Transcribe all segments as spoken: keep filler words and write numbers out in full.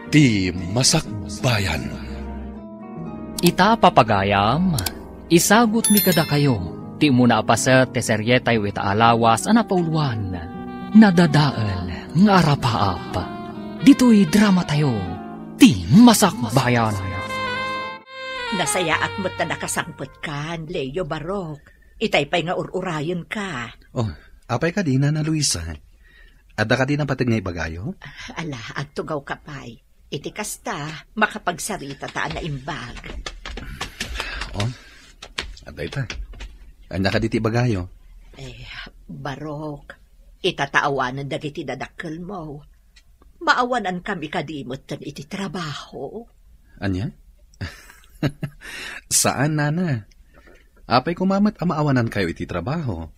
Ti Masakbayan. Ita, papagayam, isagutmi kadakayo ti umuna a paset ti serietayo ita a lawas a napauluan, Nadadael nga Arapaap. Ditoy dramatayo, Ti Masakbayan. Nasayaat met ta nakasangpetkan, Leo, Barok. Itay pay nga ur-urayenka. Oh, apay kadi, Nana Luisa? Adda kadi napateg nga ibagayo? Ala, agtugawka pay. Iti kasta, makapagsaritata a naimbag. Oh, adda ita. Ania kadi ti ibagayo? Eh, Barok, ita ta awanen dagiti dadakkelmo. Maawanankami kadi metten iti trabaho? Ania? Saan, Nana. Apay koma met a maawanankayo iti trabaho?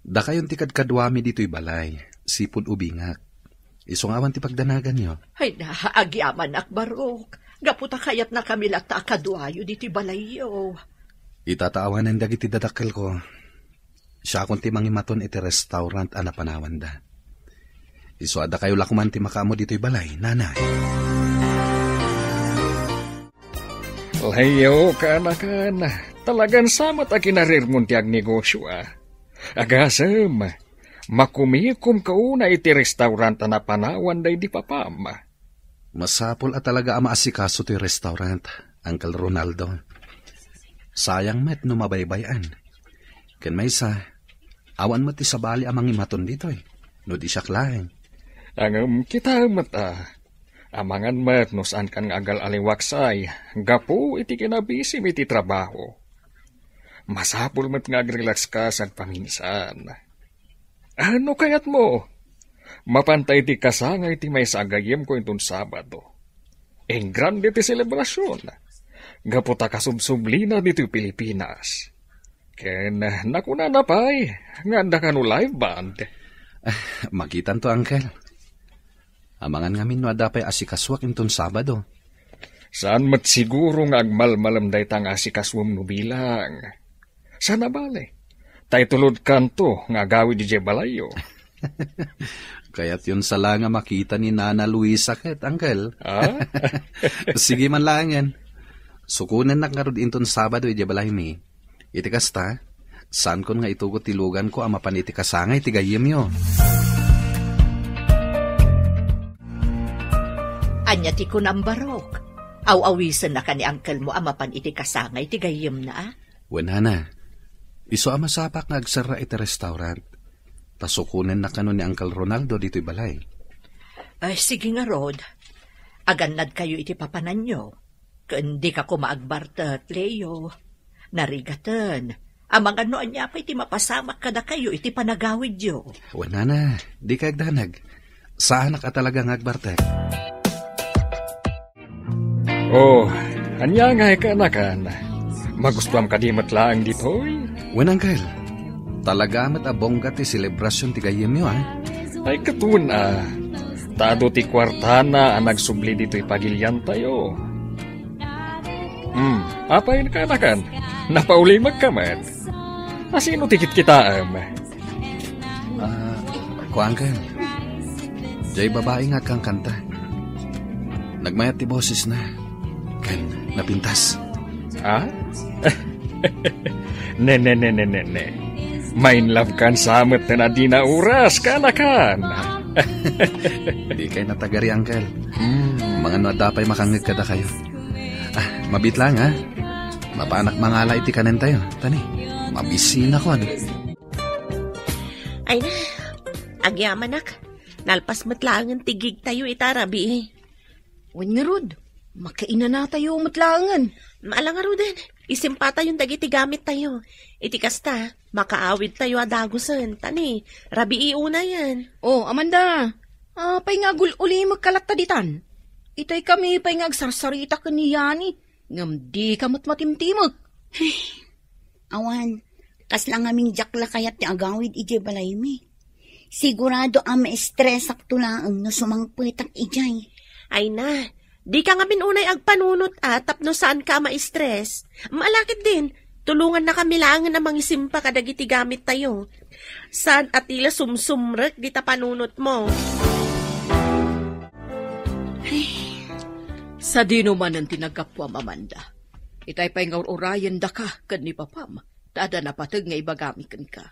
Dakayon ti kadkaduami ditoy balay, sipud ubingak. Isu nga awan ti pagdanaganyo. Ay na, agyamanak, Barok. Gapu ta kayatnakami latta a kaduayo ditoy balayyo. Ita ta awanen dagiti dadakkelko. Siakon ti mangimaton iti restaurant a napanawanda. Isu a dakayo la koman ti makaammo ditoy balay, Nana. Leo, kaanakan, talagan sa met a kinarirmon ti agnegosio, a. Agasem, makumikomka unay iti restaurant a napanawanda idi papam. Masapul a talaga a maasikaso toy restaurant, Uncle Ronaldo. Sayang met no mabaybay-an. Ken maysa, awan met ti sabali a mangimaton ditoy, no di siak laeng. Ngem kitaem met, a. Amangan met no saankan nga agal-aliwaksay gapu iti kinabisim iti trabaho. Masapul met nga agrelakska sagpaminsan. A, no kayatmo, mapanta iti kasangay ti maysa a gayyemko inton Sabado. Engrande ti selebrasion, gapu ta kasubsublina ditoy Pilipinas. Ken nakunana pay nga adda kano live band. Ah, makitanto, Uncle. Amangan ngamin no adda pay asikasuak inton Sabado. Saan met siguro nga agmalmalem dayta nga asikasuem no bilang. Saan a bale, ta itulodkanto nga agawid idiay balayyo. Kayatyon sa la nga makita ni Nana Luisa ket, Uncle. Ah? Sige man laengen. Sukonennak ngarud inton Sabado idiay balaymi. Iti kasta, saankon nga itugot ti luganko a mapan iti kasangay ti gayyemyo. Ania ti kunam, Barok? Aw-awisennaka ni uncle mo a mapan iti kasangay ti gayyemna, a? Wen, Nana, isu a masapak nga agserra iti restaurant. Ta sukonennak kano ni Uncle Ronaldo ditoy balay. Ay, sige ngarud. Agannadkayo iti papananyo. Ken dika koma agbartek, Leo. Narigaten. Amangan no ania pay ti mapasamak kadakayo iti panagawidyo. Wen, Nana, dika agdanag. Saanak a talaga nga agbartek. Oh, ania ngay kaanakan? Magustuam kadi met laeng ditoy? Wen, Uncle. Talaga met a bongga ti selebrasion ti gayyemyo, a? Ay, ket wen, a. Ta adu ti kuartana a nagsubli ditoy pagiliantayo. Hmm, apay kaanakan? Napaulimekka met. A, sino ti kitkitaem? Ah, kuankan. Diay babai nga agkankanta. Nagmayat ti bosesna. Ken napintas. Ah? Ne, ne, ne, ne, ne, ne. Mainlove kan sa met ten a dina oras, kaanakan. Dikay natagari, Uncle. Hmm. Amangan no adda pay makangngeg kadakayo. Ah, mabiit lang, ha? Mapanak mangala iti kanentayo. Tani, mabisinakon. Ay na, agyamanak. Nalpas met laengen ti gigtayo ita rabii. Wen ngarud, makainanatayo met laengen. Ala ngaruden, isimpatayon dagiti gamittayo. Iti kasta, makaawidtayo a dagusen. Tani, rabii unayen. Oh, Amanda, apay nga agul-ulimekka latta ditan? Itay kami pay nga agsarsarita ken ni Yani, ngem dika met matimtimek. Awan, kasla ngamin diak la kayat ti agawid idiay balaymi. Sigurado a maestresakto laeng no sumangpetak idiay. Ay na, dika ngamin unay agpanunot a tapno saanka a maestres. Ala ketdin, tulongannakami laengen a mangisimpa kadagiti gamittayo. Saan a ti la sumsumrek dita panunotmo. Ay, Sadino manen ti naggapuam, Amanda? Itay pay nga ur-urayendaka ken ni papam, ta adda napateg nga ibagami kenka.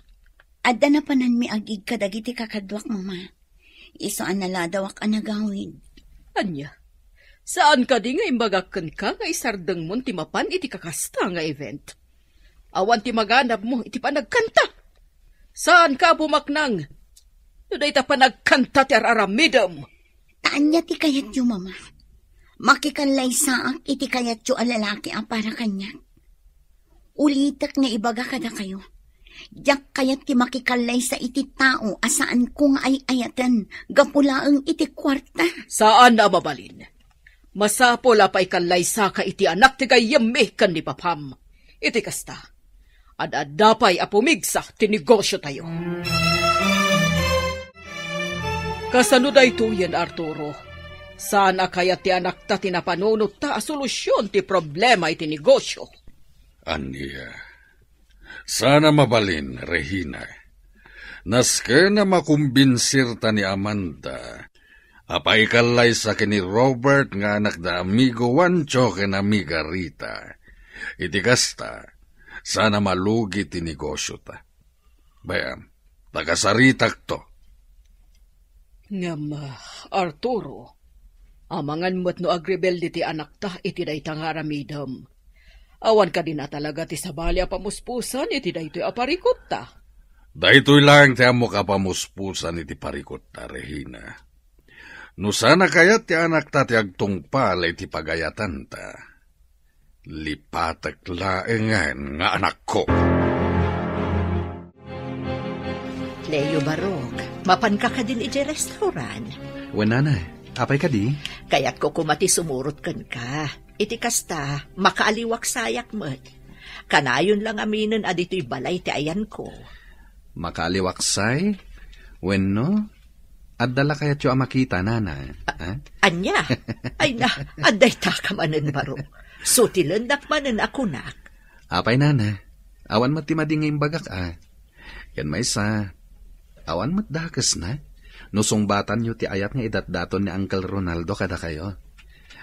Adda napananmi agig kadagiti kakaduak, Mama. Isu a naladawak a nagawid. Ania? Saan kadi nga imbagak kenka nga isardengmon ti mapan iti kakasta nga event? Awan ti maganabmo iti panagkanta. Saanka a bumaknang no dayta panagkanta ti ar-aramidem. Ta ania ti kayatyo, Mama? Makikallaysaak iti kayatyo a lalaki a para kaniak? Ulitek nga ibaga kadakayo, diak kayat ti makikallaysa iti tao a saanko nga ay-ayaten gapu laeng iti kuarta. Saan a mabalin. Masapul a paikallaysa ka iti anak ti gayyemmi ken ni papam. Iti kasta, ad-adda pay a pumigsa ti negosyotayo. Kasano daytoyen, Arturo? Saan a kayat ti anakta ti napanunotta a solusion ti problema iti negosyo? Ania? Saan a mabalin, Regina. Nasken a makumbinsirta ni Amanda a paikallaysa ken ni Robert nga anak da amigo Juancho ken amiga Rita. Iti kasta, saan a malugi ti negosyota. Bay-am, ta kasaritakto. Ngem, ah, Arturo, amangan met no agrebelde ti anakta iti dayta nga aramidem. Awan kadin a talaga ti sabali a pamuspusan iti daytoy a parikutta? Daytoy laeng ti ammok a pamuspusan iti parikutta, Regina. No saan a kayat ti anakta ti agtungpal iti pagayatanta, lipatek laengen nga anakko. Leo Barok, mapanka kadin idiay restaurant? Wen, Nana. Apay kadi? Kayatko koma ti sumurot kenka. Iti kasta, makaaliwaksayak met. Kanayon la ngaminen a ditoy balay ti ayanko. Makaaliwaksay? Wenno, adda la kayatyo a makita, Nana? A-, ha? Ania? Ay na, adda ita ka manen, Barok. Sutilendak manen a kunak. Apay, Nana, awan met ti madi nga imbagak, a. Ken maysa, awan met dakesna no sungbatanyo ti ayat nga idatdaton ni Uncle Ronaldo kadakayo.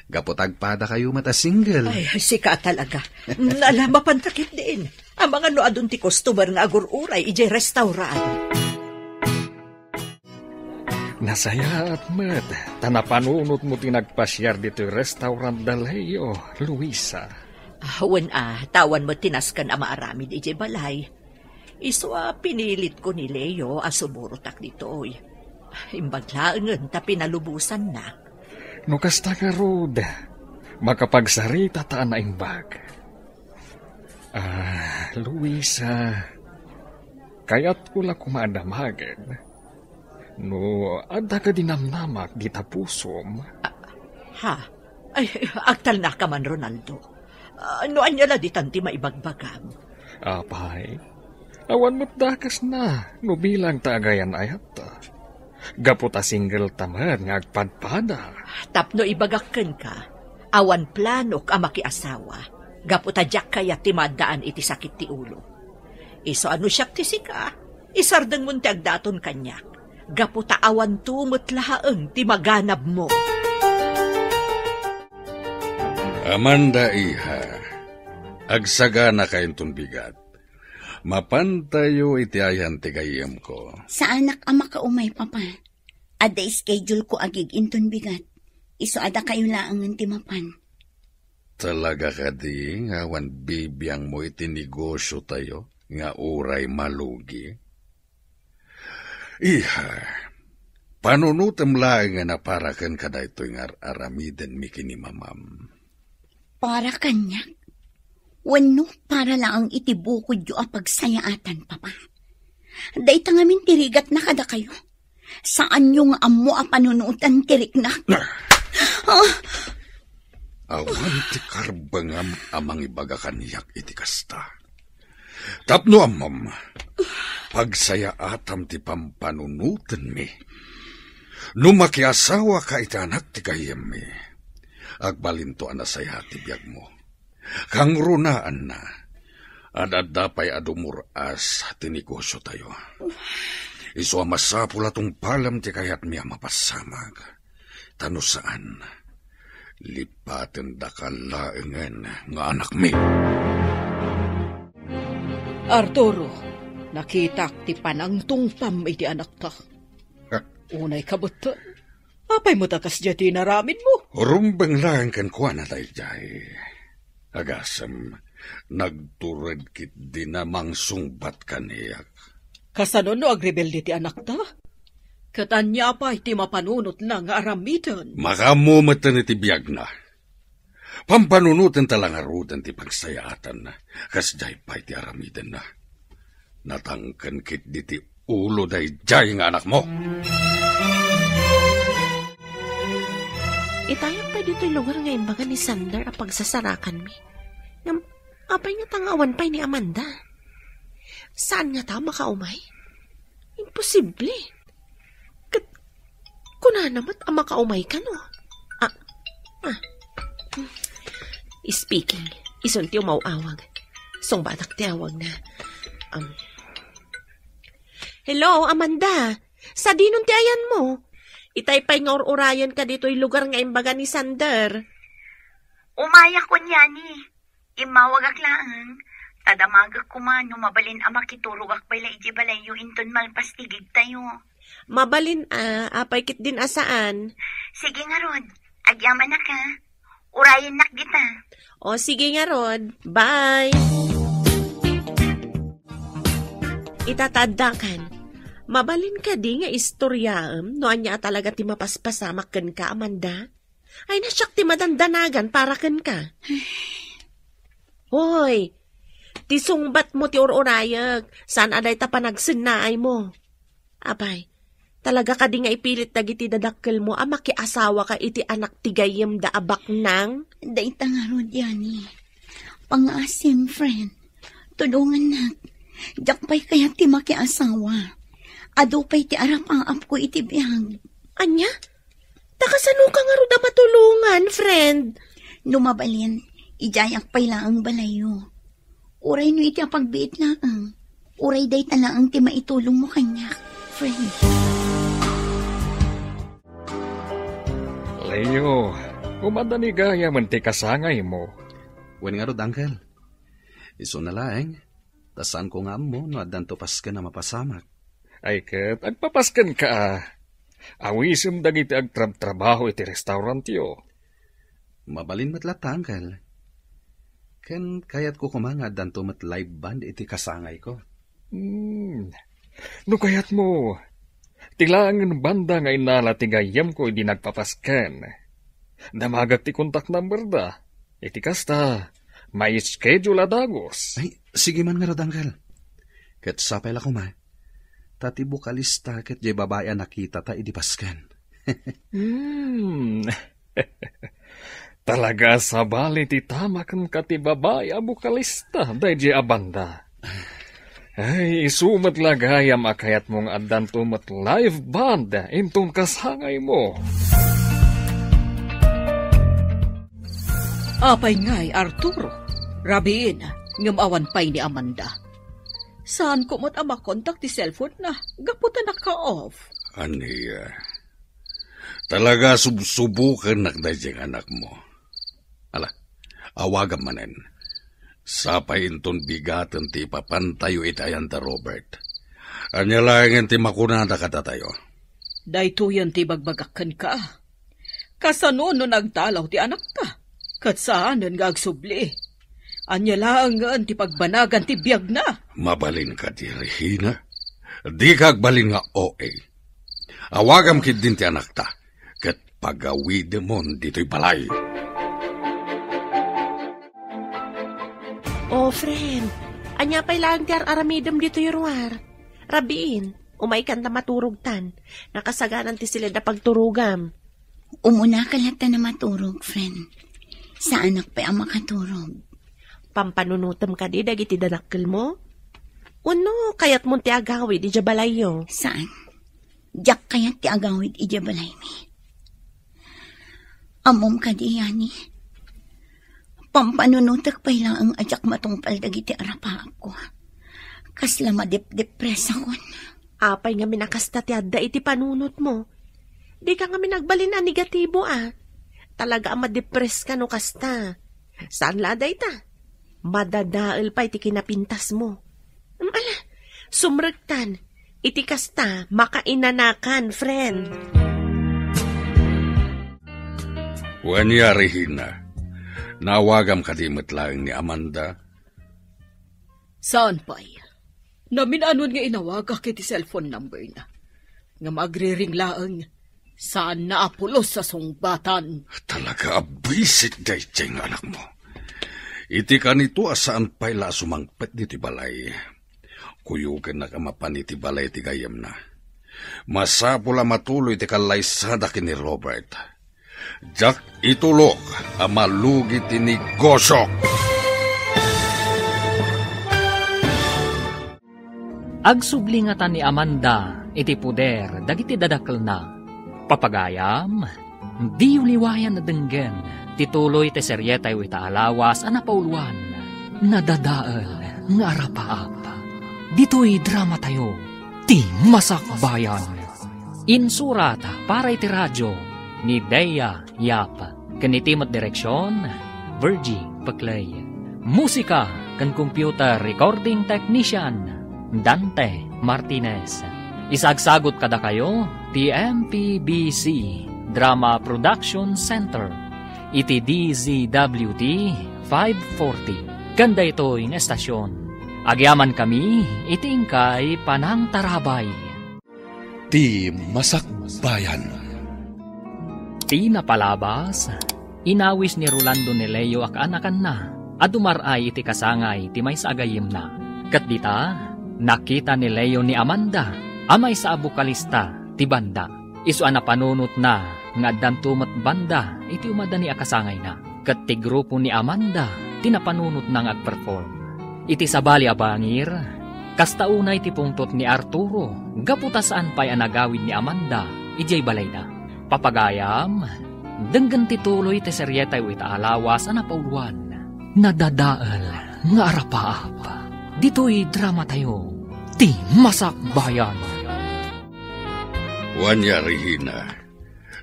Gapu ta agpadakayo met a single. Ay, sika talaga. Ala, mapanta ketdin. Amangan no adun ti customer nga agur-uray idiay restaurant. Nasayaat met, ta napanunotmo ti nagpasiar ditoy restaurant da Leo, Luisa. Ah, wen a, ta awan met ti nasken a maaramid idiay balay. Isu a pinilitko ni Leo a sumurotak ditoy. Imbag laengen ta pinalubosannak. No kasta ngarud, makapagsarita ta a naimbag. Ah, Luisa, kayatko la koma a damagen no adda kadi namnamak dita pusom. Ah, ha? Ay, agtalnaka man, Ronaldo. Ah, no ania la ditan ti maibagbagam? Apay, awan met dakesna no bilang ta agayan-ayatta. Gapu ta single ta met nga agpadpada. Tapno ibagak kenka, awan planok a makiasawa. Gapu ta diak kayat ti maaddaan iti sakit ti ulo. Isu a no siak ti sika, isardengmon ti agdaton kaniak. Gapu ta awanto met laeng ti maganabmo. Amanda, iha, agsaganaka inton bigat. Mapantayo iti ayan ti gayyemko. Saanak a makaumay, Papa. Adda schedule ko agig inton bigat. Isu a dakayo laengen ti mapan. Talaga kadi nga awan bibiangmo iti negosyotayo nga uray malugi? Iha, panunotem laengen a para ken kadaytoy nga ar-aramidenmi ken ni mamam. Para kaniak? Wenno para laeng iti bukodyo a pagsayaatan, Papa? Dayta ngamin ti rigatna kadakayo. Saanyo nga ammo a panunoten ti riknak. Ah! Ah! Awan ti karbengam a mangibaga kaniak iti kasta. Tapno ammom, pagsayaatam ti pampanunotenmi. No makiasawaka iti anak ti gayyemmi, agbalinto a nasayaat ti biagmo. Kangrunaan, ad-adda pay a dumur-as ti negosyotayo. Isu a masapul a tungpalem ti kayatmi a mapassamag. Ta no saan, Lipatendakan laengen nga anakmi. Arturo, nakitak ti panangtungpam iti anakta. Unay kabutten, apay met a kasdiay ti inaramidmo? Rumbeng laeng kenkuana daydiay. Agasem, nagtured ketdi a mangsungbat kaniak. Kasano no agrebelde ti anakta? Ket ania pay ti mapanunotna nga aramiden? Makaammo metten iti biagna. Pampanunotenta la ngaruden ti pagsayaatanna, kasdiay pay ti aramidenna. Natangken ketdi ti ulo daydiay nga anakmo. Itayak pay ditoy lugar nga imbaga ni Sander a pagsasarakanmi. Ngem, apay ngata nga awan pay ni Amanda? Saan ngata a makaumay? Imposible. Ket kunana met a makaumay kano. Ah, ah. Speaking, isun ti umaw-awag. Sungbatak ti awagna. Um, Hello, Amanda. Sadinon ti ayanmo? Itay pay nga ur-urayenka ditoy lugar nga imbaga ni Sander. Umayakon, Yani. Immawagak laeng, ta damagek koma no mabalin a makiturogak pay la idiay balayyo inton malpas ti gigtayo. Mabalin a, apay ketdin a saan? Sige ngarud, agyamanak a. Urayennak dita. O, sige ngarud. Bye! Ita ta addakan, mabalin kadi nga istoriaem no ania a talaga ti mapaspasamak kenka, Amanda? Ay, na siak ti madandanagan para kenka. Hoy, ti sungbatmo ti ur-urayek, saan a dayta panagsennaaymo. Apay, talaga kadi nga ipilit dagiti dadakkelmo a makiasawaka iti anak ti gayyemda a baknang? Dayta ngarud, Yani. Pangngaasim, friend. Tulongannak. Diak pay kayat ti makiasawa. Adu pay ti arapaapko iti biag. Ania? Ta kasanoka ngarud a matulongan, friend? No mabalin, idiayak pay laeng balayyo. Uray no iti apagbiit laeng. Uray dayta laeng ti maitulongmo kaniak, friend. Leo, umadda ni gayamen ti kasangaymo. Wen ngarud, uncle. Isuna laeng, ta saanko nga ammo no addanto pasken a mapasamak. Ay ket, agpapaskenka a. Awisem dagiti agtrabtrabaho iti restaurantyo. Mabalin met latta, uncle. Ken kayatko koma nga addanto met live band iti kasangayko. Hmm. No kayatmo, ti laengen banda nga innala ti gayyemko idi nagpapasken. Damagek ti contact number da. Iti kasta, mai-schedule a dagus. Ay, sige man ngarud, uncle. Ket sapay la koma, ta ti bokalista ket diay babai a nakitata idi pasken. Hmm. Talaga a sabali ti tama kenka ti babai a bokalista daydiay a banda. Ay, isu met la gayam a kayatmo nga addanto met live band inton kasangaymo. Apay ngay, Arturo? Rabiin, ngem awan pay ni Amanda. Saanko met a makontak ti cellphone na, gapu ta naka-off. Ania? Talaga subsubokennak daydiay nga anakmo. Ala, awagam manen. Sapay inton bigaten ti ipapantayo iti ayan da Robert. Ania laengen ti makunada kadatayo? Daytoyen ti ibagbagak kenka. Kasano no nagdalaw ti anakta? Ket saanen nga agsubli. Ania laengen ti pagbanagan ti biagna? Mabalin kadi, Regina? Dika agbalin nga O A. Awagam ketdin ti anakta, ket pagawidemon ditoy balay. Oh, friend, ania pay laeng ti ar-aramidem ditoy ruar? Rabiin, umaykan ta maturogtan. Nakasaganan ti siled a pagturogam. Umunaka latta a maturog, friend. Saanak pay a makaturog. Pampanunotem kadi dagiti dadakkelmo? Wenno kayatmon ti agawid idiay balayyo? Saan. Diak kayat ti agawid idiay balaymi. Ammom kadi, Yani? Pampanunotek pay laeng a diak matungpal dagiti arapaapko. Kasla madepdepresakon. Apay ngamin a kasta ti adda iti panunotmo? Dika ngamin agbalin a negatibo a. Talaga a madepress ka no kasta. Saan la a dayta? Madadael pay ti kinapintasmo. Em, ala, sumrektan. Iti kasta, makainanakan, friend. Wen, Regina, naawagam kadi met laeng ni Amanda? Saan pay. Namin-anon nga inawagak iti cellphone number na. Ngem agriring laeng, saan na a pulos a sungbatan. Talaga a buisit daydiay nga anakmo. Iti kanito a saan pay la a sumangpet ditoy balay, kuyogennak a mapan iti balay ti gayyemna. Masapul a matuloy ti kallaysada ken ni Robert. Diak itulok a malugi ti negosio. Agsubli ngata ni Amanda iti poder dagiti dadakelna. Papagayam, diyo liwayan a denggen ti tuloy ti serietayo ita a lawas a napauluan, Nadadael nga Arapaap. Ditoy dramatayo, ti Masakbayan. Insurat para iti radio ni Dea Yap, ken iti met direksion, Virgie Peclay. Musika ken computer recording technician, Dante Martinez. Isagsagut kadakayo ti M P B C Drama Production Center iti D Z W T five forty. Ken daytoy nga estasion, agyamankami iti inkay panangtarabay. Ti Masakbayan. Ti napalabas, inawis ni Rolando ni Leo a kaanakanna a dumar-ay iti kasangay ti maysa a gayyemna. Ket dita, nakita ni Leo ni Amanda a maysa a bokalista ti banda. Isu a napanunotna nga addanto met banda iti umadani a kasangayna. Ket ti grupo ni Amanda ti napanunotna nga agperform. Iti sabali a bangir, kasta unay ti pungtot ni Arturo gapu ta saan pay a nagawid ni Amanda idiay balayna. Papagayam, denggen ti tuloy ti serietayo ita a lawas a napauluan, Nadadael nga Arapaap. Ditoy dramatayo, ti Masakbayan. Wen, Regina,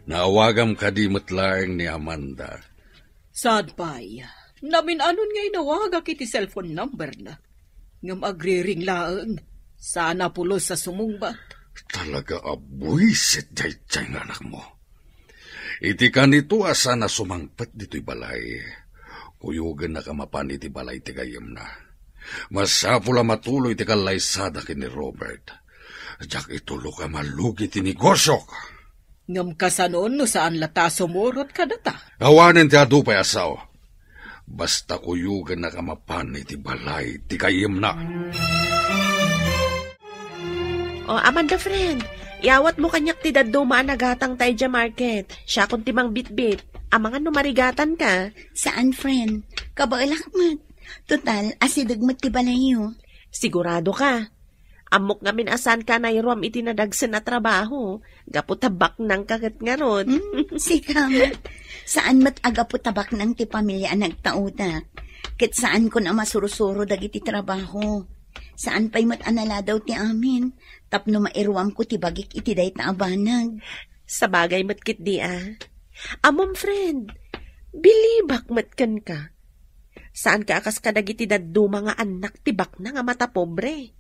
naawagam kadi met laeng ni Amanda? Saan pay. Namin-anon nga inawagak iti cellphone number na. Ngem agriring laeng, saan a pulos a sumungbat. Talaga a buisit daydiay nga anakmo. Iti kanito a saan a sumangpet ditoy balay, kuyogennak a mapan iti balay ti gayyemna. Masapul a matuloy ti kallaysada ken ni Robert. Diak itulok a malugi ti negosiok. Ngem kasano no saan la ta sumurot kadata? Awanen ti adu pay a sao. Basta kuyogennak a mapan iti balay ti gayyemna. O, Amanda, friend, iyawatmo kaniak ti dadduma a nagatangta idiay market. Siakon ti mangbitbit. Amangan no marigatan ka. Saan, friend. Kabaelak met. Total, asideg met ti balayyo. Sigurado ka? Ammok ngamin a saan ka nairuam iti nadagsen a trabaho, gapu ta baknang ka ket ngarud. Hmm, sika met. Saan met a gapu ta baknang ti pamilia a nagtaudak. Ket saankon a masurusuro dagiti trabaho. Saan pay met a naladaw ti amin, tapno mairuamko ti bagik iti dayta a banag. Sabagay met ketdi a. Ammom, friend, bilibak met kenka. Saanka a kas kadagiti dadduma nga annak ti baknang a matapobre.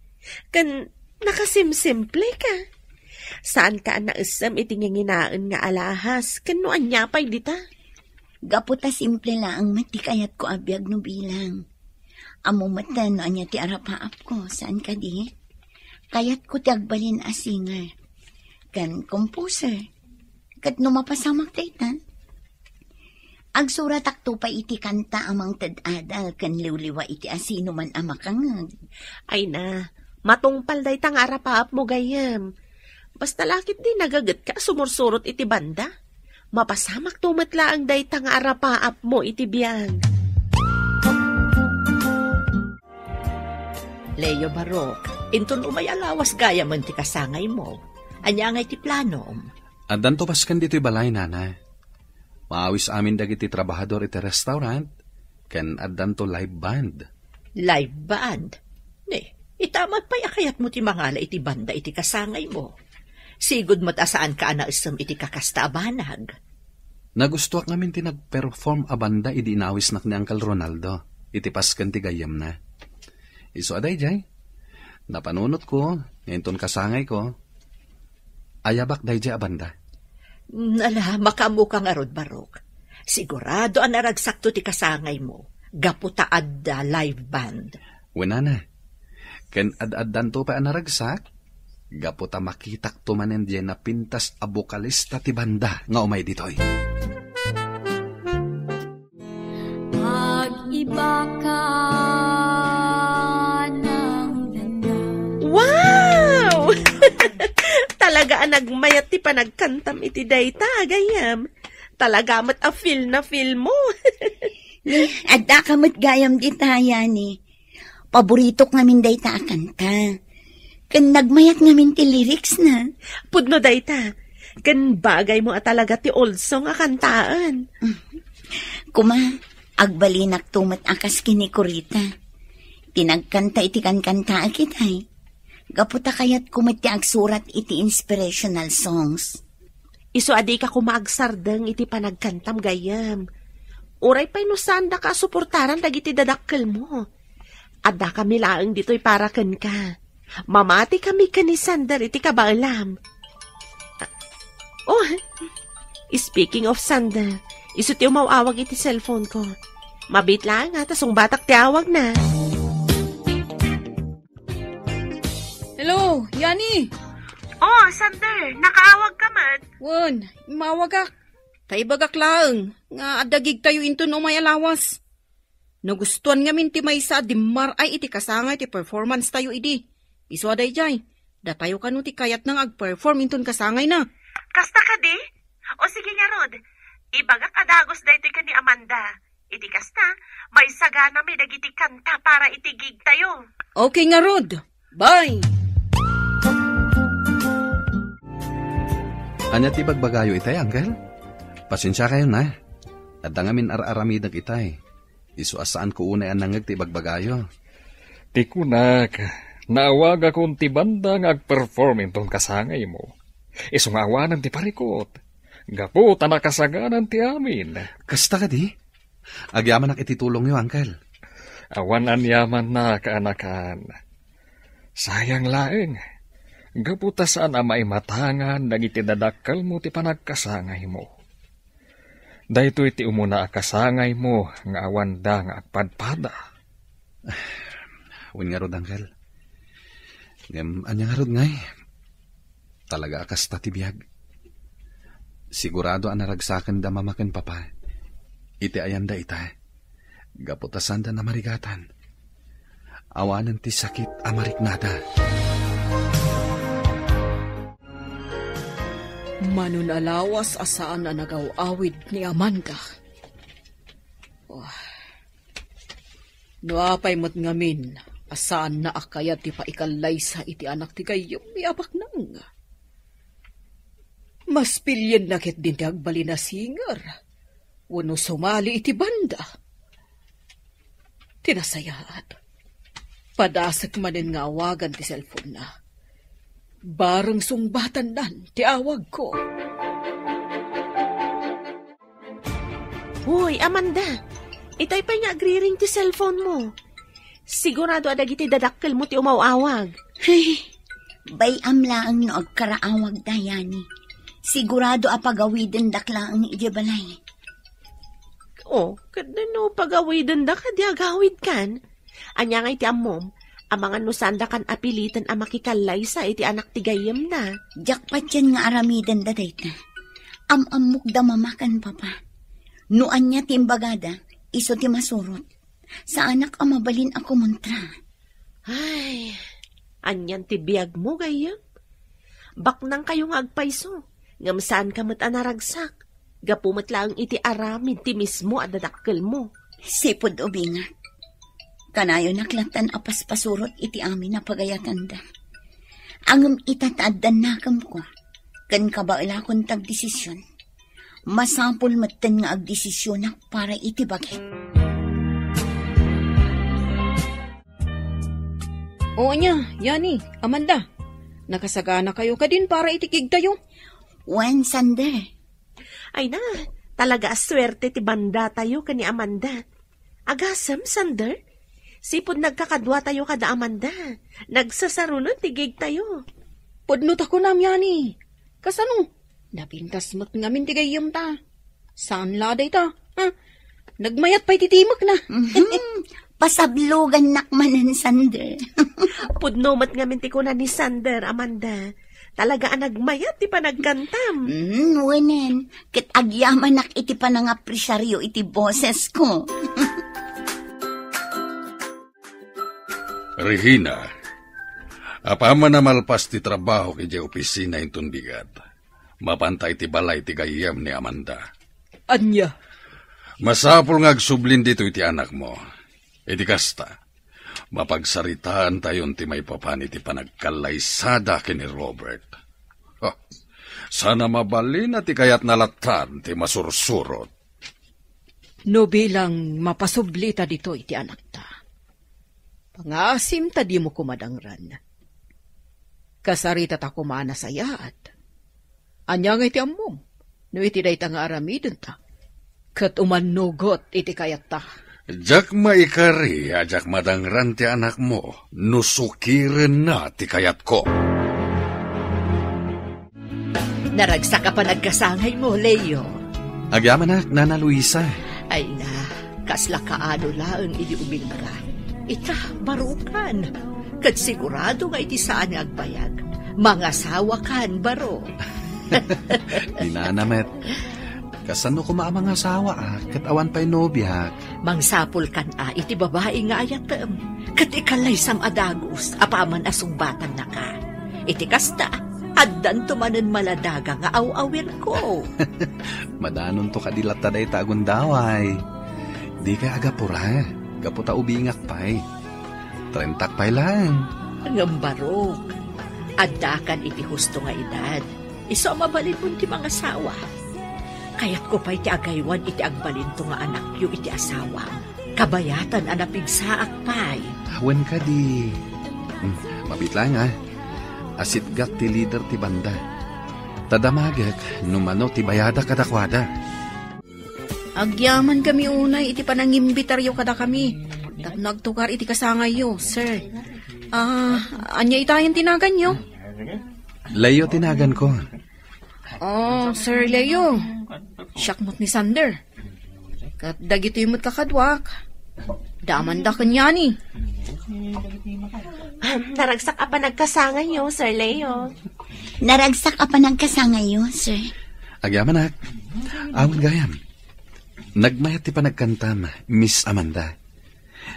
Ken nakasimsimple ka. Saanka a naessem iti nginginaen nga alahas ken no ania pay dita. Gapu ta simple laeng met ti kayatko a biag no bilang. Ammo met no ania ti arapaapko, saan kadi? Kayatko ti agbalin a singer ken composer. Ket no mapasamak dayta, agsuratakto pay iti kanta a mangted adal ken liwliwa iti asinoman a makangeg. Ay na, matungpal dayta nga arapaapmo gayyem. Basta la ketdi nagagetka a sumursurot iti banda. Mapasamakto met laeng dayta nga arapaapmo iti biag. Leo Barok, inton umay a lawas gayamen ti kasangaymo. Ania ngay ti planom? Addanto pasken ditoy balay, Nana. Maawis amin dagiti trabahador iti restaurant, ken addanto live band. Live band? Ni, ita met pay a kayatmo ti mangala iti banda iti kasangaymo. Sigud met a saanka a naessem iti kakasta a banag. Nagustuak ngamin ti nagperform a banda idi inawisnak ni Uncle Ronaldo iti pasken ti gayyemna. Isu a daydiay, napanunotko nga inton kasangayko, ayabak daydiay a banda. Mm, ala, makaammoka ngarud, Barok. Sigurado a naragsakto ti kasangaymo, gapu ta adda live band. Wen, nana, ken ad-addanto pay a naragsak, gapu ta makitakto manen diay napintas a bokalista ti banda nga umay ditoy. Pag-iba ka ng ganda. Wow! Talaga a nagmayat ti panagkantam iti dayta, gayyem. Talaga met a feel na feel mo. Ni, adda ka met gayam dita, Yani. Paboritok ngamin dayta a kanta. Ken nagmayat ngamin ti lyrics na. Pudno dayta. Ken bagay mo a talaga ti old song a kantaen. Kuma, agbalinakto met a kas ken ni Corita. Ti nagkanta iti kankantaek itay. Gapu ta kayatko met ti agsurat iti inspirational songs. Isu a dika koma agsardeng iti panagkantam gayyem. Uray pay no saandaka a suportaran dagiti dadakkelmo. Addakami laeng ditoy para kenka. Mamatikami ken ni Sander iti kabaelam. Oh, speaking of Sander, isu ti umaw-awag iti cellphone ko. Mabiit laeng, ha, ta sungbatak ti awagna. Hello, Yani! Oh, Sander, nakaawag ka met? Wen, immawagak. Ta ibagak laeng nga adda gigtayo inton umay a lawas. Nagustuan ngamin ti maysa a dimmar-ay iti kasangay ti performance tayo idi. Isu a daydiay, datayo kano ti kayatna nga agperform inton kasangayna. Kasta kadi? O sige ngarud, ibagak a dagus daytoy ken ni Amanda. Iti kasta, maisaganami dagiti kanta para iti gig tayo. Okay ngarud. Bye! Ania ti ibagbagayo itay, Uncle? Pasensiakayon, a. Adda ngamin ar-aramidek itay. Isu a saanko unay a nangngeg ti ibagbagayo. Ti kunak, naawagakon ti banda nga agperform inton kasangaymo. Isu nga awanen ti parikut. Gapu ta nakasaganan ti amin. Kasta kadi? Agyamanak iti tulongyo, Uncle. Awan aniamanna, kaanakan. Sayang laeng, gapu ta saan a maimatangan dagiti dadakkelmo ti panagkasangaymo. Daytoy ti umuna a kasangaymo nga awanda nga agpadpada. Wen ngarud, Uncle. Ngem ania ngarud ngay? Talaga a kasta ti biag. Sigurado a naragsakenda Mama ken Papa iti ayanda ita, gapu ta sanda namarigatan. Awanen ti sakit a mariknada. Manun a lawas a saan a nagaw-awid ni Amanda. Oh. No apay met ngamin a saanna a kayat ti paikallaysa iti anak ti gayyem ni Abaknang. Mas pilienna ketdin ti agbalin a singer wenno sumali iti banda. Ti nasayaat, padasek manen nga awagan ti cellphone-na. Bareng sungbatannan ti awagko. Hoy, Amanda! Itay pay nga agriring ti cellphone mo. Sigurado a dagiti dadakkelmo ti umaw-awag. Ay, bay-am laeng no agkaraawagda, Yani. Sigurado a pagawidendak laeng idiay balay. Oh, ket no pagawidendak, adi agawidkan? Ania ngay ti ammom? Amangan no saandakan a piliten a makikallaysa iti anak ti gayyemna. Diak patien nga aramidenda dayta. Am-ammokda Mama ken Papa. No ania ti imbagada, isu ti masurot. Saanak a mabalin a kumontra. Ay, anian ti biagmo, gayyem? Baknangkayo nga agpayso, ngem saanka met a naragsak. Gapu met laeng iti aramid ti mismo a dadakkelmo. Sipud ubingak. Kanayonak lattan a paspasurot iti amin a pagayatanda. Ngem ita ta addan nakemko, ken kabaelakon ti agdesision. Masapul metten nga agdesisionak para iti bagik. O ania, Yani, Amanda, nakasaganakayo kadin para iti gigtayo? Wen, Sander. Ay na, Talaga a suerte ti bandatayo ken ni Amanda. Agasem, Sander? Sipud nagkakaduatayo kada Amanda, nagsasaruno ti gigtayo. Pudno ta kunam, Yani. Kasano? Napintas met ngamin ti gayyemta. Saan la dayta? Ha? Nagmayat pay ti timekna. Mhm. Pasablogannak manen, Sander. Pudno met ngamin ti kuna ni Sander, Amanda. Talaga a nagmayat ti panagkantam. Mm, wenen. Ket agyamanak iti panangapresiaryo iti bosesko. Regina, apaman a malpas ti trabahok idiay opisina inton bigat, mapanta iti balay ti gayyem ni Amanda. Ania? Masapul nga agsublin ditoy ti anakmo. Iti kasta, mapagsaritaantayon ti maipapan iti panagkallaysada ken ni Robert. Ha, sana mabalina ti kayatna latta ti masursurot. No bilang mapasublita ditoy ti anakta, pangaasim ta dimo koma dangran. Kasaritata koma a nasayaat. Ania ngay ti ammom no iti dayta nga aramidenta ket umannugot iti kayatta? Diak maikari a diak madangran ti anakmo no sukirenna ti kayatko. Naragsak a panagkasangaymo, Leo. Agyamanak, Nana Luisa. Ay na, kasla kaano laeng idi ubingka. Ita, barukan. Ket sigurado nga iti saan nga agbayag, mangasawakan, barok. Di nana met. Kasano koma a mangasawaak ket awan pay nobiak? Mangsapulkan a iti babai nga ayatem, ket ikallaysam a dagus apaman a sungbatannaka. Iti kasta, addanto manen maladaga nga aw-awirko. Madanonto kadi latta dayta a gundaway. Dikay agapura, gapu ta ubingak pay. Trentak pay laeng. Ngem barok, addakan iti husto nga edad. Isu a mabalinmon ti mangasawa. Kayatko pay ti agaywan iti agbalinto nga anakyo iti asawam. Kabayatan a napigsaak pay. Wen kadi. Hmm, mabiit laeng, a. Asitgak ti lider ti banda. Ta damagek no mano ti bayadak kadakuada. Agyamankami unay iti panangimbitaryo kadakami tapno agtukar iti kasangayyo, sir. Ah, ania itayen ti naganyo? Leo ti naganko. Oh, Sir Leo. Siak met ni Sander. Ket dagitoy met kakaduak. Damanda ken Yani. Naragsak a panagkasangayyo, Sir Leo. Naragsak a panagkasangayyo, sir. Agyamanak. Awan gayam. Nagmayat ti panagkantam, Miss Amanda.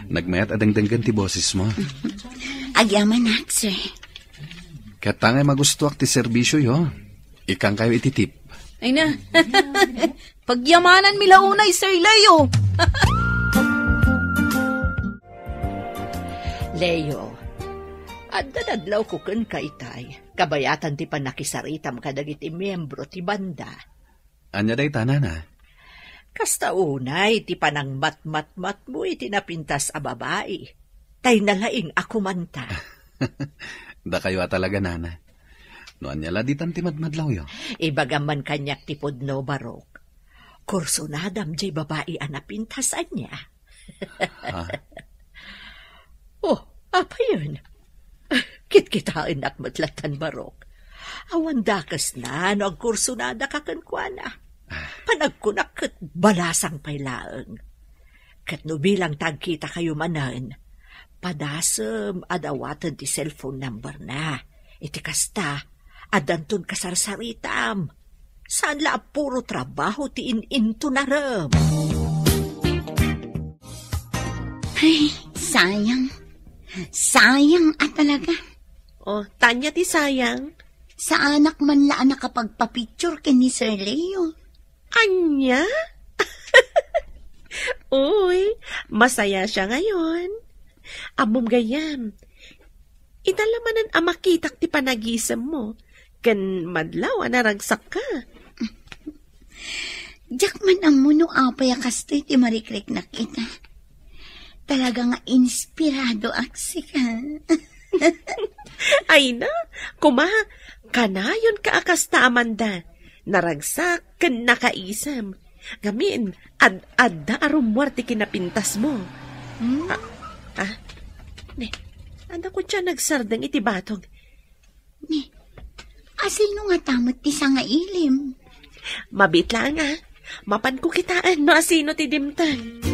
Nagmayat a dengdenggen ti bosesmo. Agyamanak, sir. Ket ta ngay magustuak ti serbisioyo, ikkankayo iti tip. Ay na. Pagyamananmi la unay, Sir Leo. Leo, adda nadlawko kenka itay. Kabayatan ti pannakisaritam kadagiti miembro ti banda. Ania dayta, nana? Kasta unay ti panangmatmatmatmo iti napintas a babai. Tay nalaing a kumanta. Dakayo a talaga, nana. No ania la ditan ti madmadlawyo? Ibagam man kaniak ti pudno, Barok. Kursunadam jay babai a napintas, ania? Ha? Oh, apayen? Kitkitaennak met lattan, Barok. Awan dakesna no agkursunadaka kenkuana. Panagkunak ket balasang pay laeng. Ket no bilang ta agkitakayo manen, padasem a dawaten ti cellphone number na. Iti kasta, addanton kasarsaritam. Saan la a puro trabaho ti in-intunarem. Ay, sayang. Sayang a talaga. Oh, ania ti sayang? Saanak man la a nakapagpapicture ken ni Sir Leo. Ania? Uy, masaya siya ngayon. Ammom gayam, ita la manen a makitak ti panagisemmo, ken madlaw a naragsakka. Diak man ammo no apay a kastoy ti marikriknak ita. Talaga nga inspiradoak sika. Ay na, kuma, kanayonka a kasta, Amanda. Naragsak ken nakaisem. Ngamin, ad-adda a rummuar ti kinapintasmo. Hmm? Ah, ah. Ne, adda kua ti nagsardeng iti batog. Ni, asino ngata met ti sangailim? Mabiit laeng, a. Mapanko kitaen no asino ti dimteng.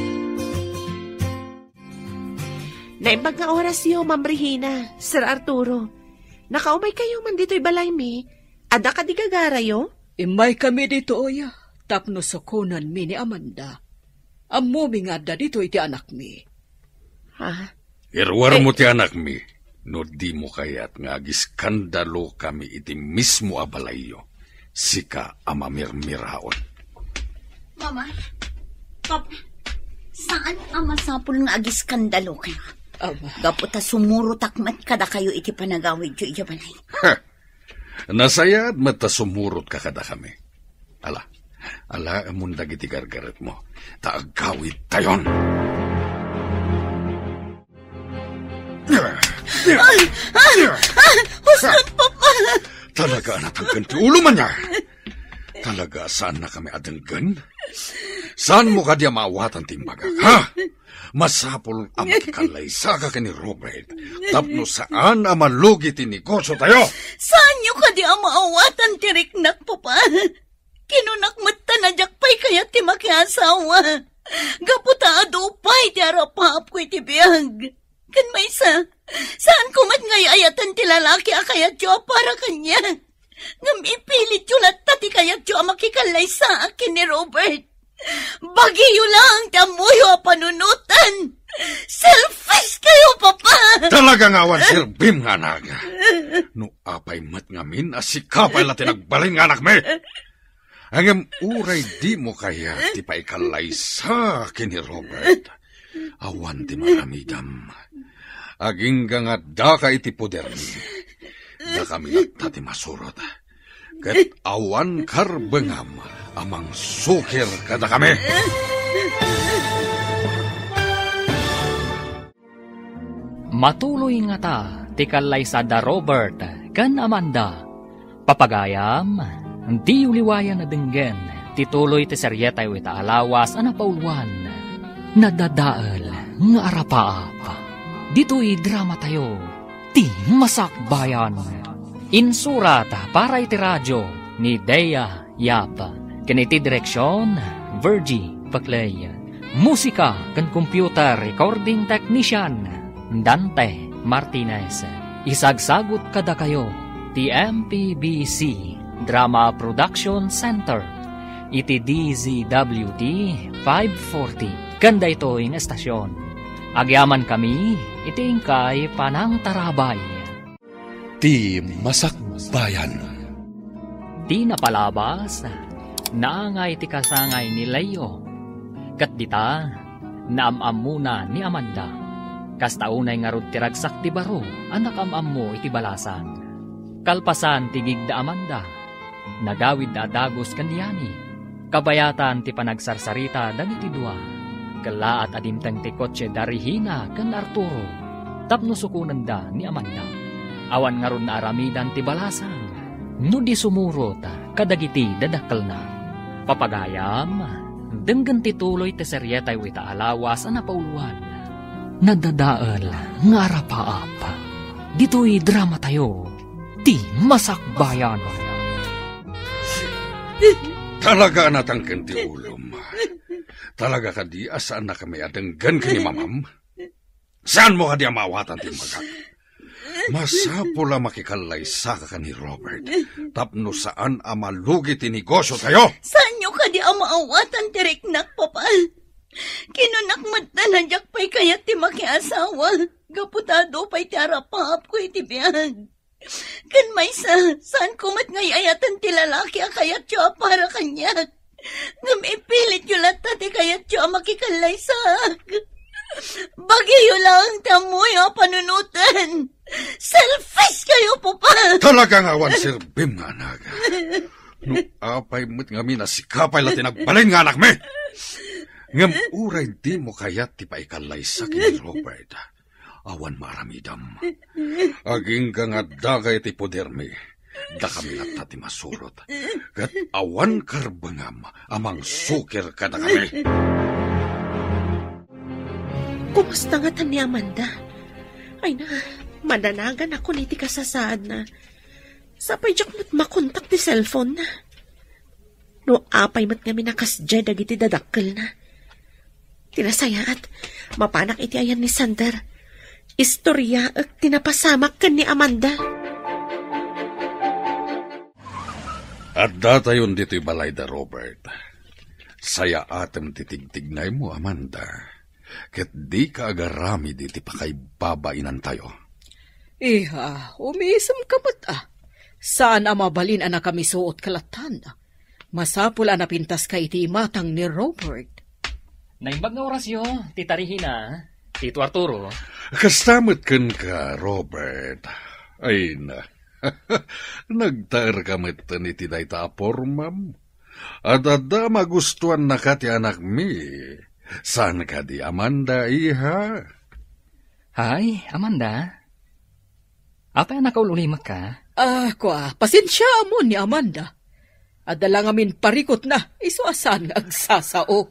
Naimbag nga orasyo, Ma'am Regina, Sir Arturo. Nakaumaykayo man ditoy balaymi. Adda kadi gagarayo? Immaykami ditoy tapno sukonanmi ni Amanda. Ammomi nga adda ditoy ti anakmi. Ha? Iruarmo Eh, ti anakmi, no dimo kayat nga agiskandalokami iti mismo a balayyo, sika a mamirmiraon. Mama, Papa, saan a masapul nga agiskandalokayo? Ama. Gapu ta sumurotak met kadakayo iti panagawidyo idiay balay. Ha! Nasayaat met ta sumurotka kadakami. Ala, alaemon dagiti gargaretmo, ta agawidtayon. Ay! Ay! Ay! Husto, Papa! Talaga a natangken ti ulom ania? Talaga a saannakami a denggen? Saanmo kadi a maawatan ti imbagak, ha? Masapul a makikallaysaka ken ni Robert tapno saan a malugi ti negosiotayo. Saanyo kadi a maawatan ti riknak, Papa? Kinunak met ta a diak pay kayat ti makiasawa. Gapu ta adu pay ti arapaapko iti biag. Ken maysa, saanko met nga ay-ayatan ti lalaki a kayatyo a para kaniak. Ngem ipilityo latta ti kayatyo a makikallaysaak ken ni Robert. Bagiyo laeng ti ammoyo a panunoten. Selfish kayo, Papa! Talaga nga awan serbim nga anak. No apay met ngamin a sika pay la ti nagbalin nga anakmi. Ngem uray dimo kayat ti paikallaysa ken ni Robert, awan ti maaramidam. Agingga nga addaka iti podermi. Dakami latta ti masurot. Ket awan karbengam a mangsukir kadakami. Matuloy ngata ti kallaysa da Robert ken Amanda. Papagayam, diyo liwayan a denggen ti tuloy ti serietayo ita a lawas a napauluan, Nadadael nga Arapaap. Ditoy dramatayo, Ti Masakbayan. Insurat para iti radio ni Dea Yap. Ken iti direksion, Virgie Paclay. Musika ken computer recording technician, Dante Martinez. Isagsagut kadakayo ti M P B C Drama Production Center iti D Z W T five forty. Ken daytoy nga estasion, agyamankami iti inkay panangtarabay. Ti Masakbayan. Ti napalabas, naangay ti kasangay ni Leo. Ket dita, naam-ammona ni Amanda. Kasta unay ngarud ti ragsak ti baro a nakaam-ammo iti balasang. Kalpasan ti gig da Amanda, nagawidda a dagus ken ni Yani. Kabayatan ti panagsarsarita dagiti dua. Kellaat a dimteng ti kotse da Regina ken Arturo tapno sukonenda ni Amanda. Awan ngarud naaramidan ti balasang no di sumurot kadagiti dadakkelna. Papagayam, denggen ti tuloy ti serietayo ita a lawas a napauluan, Nadadael nga Arapaap. Ditoy dramatayo, Ti Masakbayan. Talaga a natangken ti ulom. Talaga kadi a saannakami a denggen ken ni Mamam? Saanmo kadi a maawatan ti imbagak? Masapul a makikallaysaka ken ni Robert tapno saan a malugi ti negosiotayo. Saanyo kadi a maawatan ti riknak, Papa? Kinunak met a diak pay kayat ti makiasawa gapu ta adu pay ti arapaapko iti biag. Ken maysa, saanko met nga ay-ayatan ti lalaki a kayatyo a para kaniak. Ngem ipilityo latta ti kayatyo a makikallaysaak. Bagiyo laeng ti ammoyo a panunoten. Selfish kayo, Papa! Talaga nga awan serbim nga anak. No apay met ngamin a sika pay la ti nagbalin nga anakmi. Ngem uray dimo kayat ti paikallaysa ken ni Robert, awan maaramidam. Agingga nga addaka iti podermi, Dakami latta ti masurot, ket awan karbengam a mangsukir kadakami. Kumusta ngatan ni Amanda? Ay na, madanagan ako ni ti kasasaadna. Sapay diak met makontak ti cellphone na. No apay met ngamin a kasdiay dagiti dadakkelna. Ti nasayaat, mapanak iti ayan ni Sander. Istoryaek ti napasamak ken ni Amanda. Addatayon ditoy balay da Robert. Sayaatem ti tigtignaymo, Amanda. Ket dika agaramid iti pakaibabainantayo. Iha, umisem ka met a. Saan a mabalin a nakamisuot ka lattan. Masapul a napintaska iti imatang ni Robert. Naimbag nga orasyo, ti tarihina, Tito Arturo. Kasta met kenka, Robert. Ay na. Nagtaer ka met iti dayta a pormam. Adda magustuannaka ti anakmi. Saan kadi, Amanda, iha? Hay, Amanda. Apay a nakaul-ulimek ka? Ah, kua, pasensiaam ni Amanda. Adda la ngamin parikutna, isu a saan nga agsasao.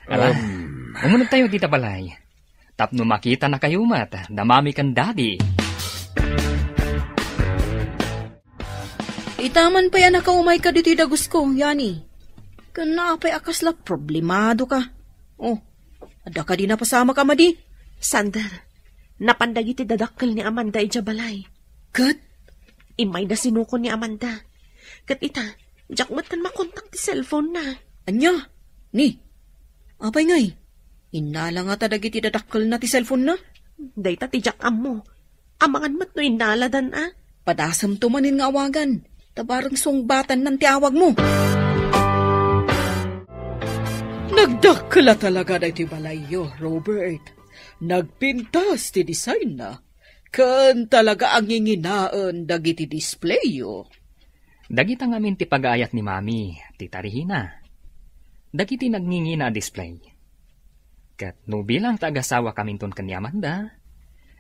Ala, Um. Umunegtayo dita balay. Tapno makitanakayo met da Mami ken Daddy. Ita man pay a nakaumayka ditoy dagusko, Yani. Ken apay a kasla problemado ka? Oh, adda kadi napasamak a madi? Sander, napan dagiti dadakkel ni Amanda idiay balay. Ket? Immayda sinukon ni Amanda. Ket ita, diak met ken makontak ti cellphone na. Ania? Ni? Apay ngay? Innala ngata dagiti dadakkelna ti cellphone na? Dayta ti diak ammo. Amangan met no innaladan a. Padasemto manen nga awagan. Ta bareng sungbatannan ti awagmo. Nagdakkel a talaga daytoy balayyo, Robert. Nagpintas ti designna. Ken talaga a nginginaen dagiti displayyo. Dagita ngamin ti pagaayat ni Mami, ti tarihina. Dagiti nagngingina a display. Ket no bilang ta agasawakaminton ken ni Amanda,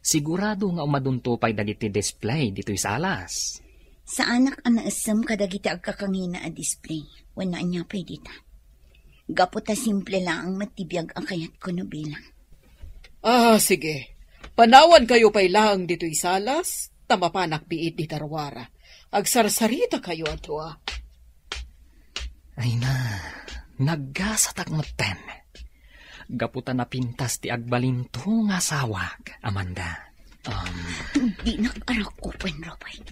sigurado nga umadunto pay dagiti display ditoy salas. Saanak a naessem kadagiti agkakangina a display, wenno ania pay dita. Gapu ta simple laeng met ti biag a kayatko no bilang. Ah, sige. Panawankayo pay laeng ditoy salas, ta mapanak biit dita ruara. Agsarsaritakayo a dua. Ay na, naggasatak metten. Gapu ta napintas ti agbalinto nga asawak, Amanda. Um, Dinak arakupen, Robert.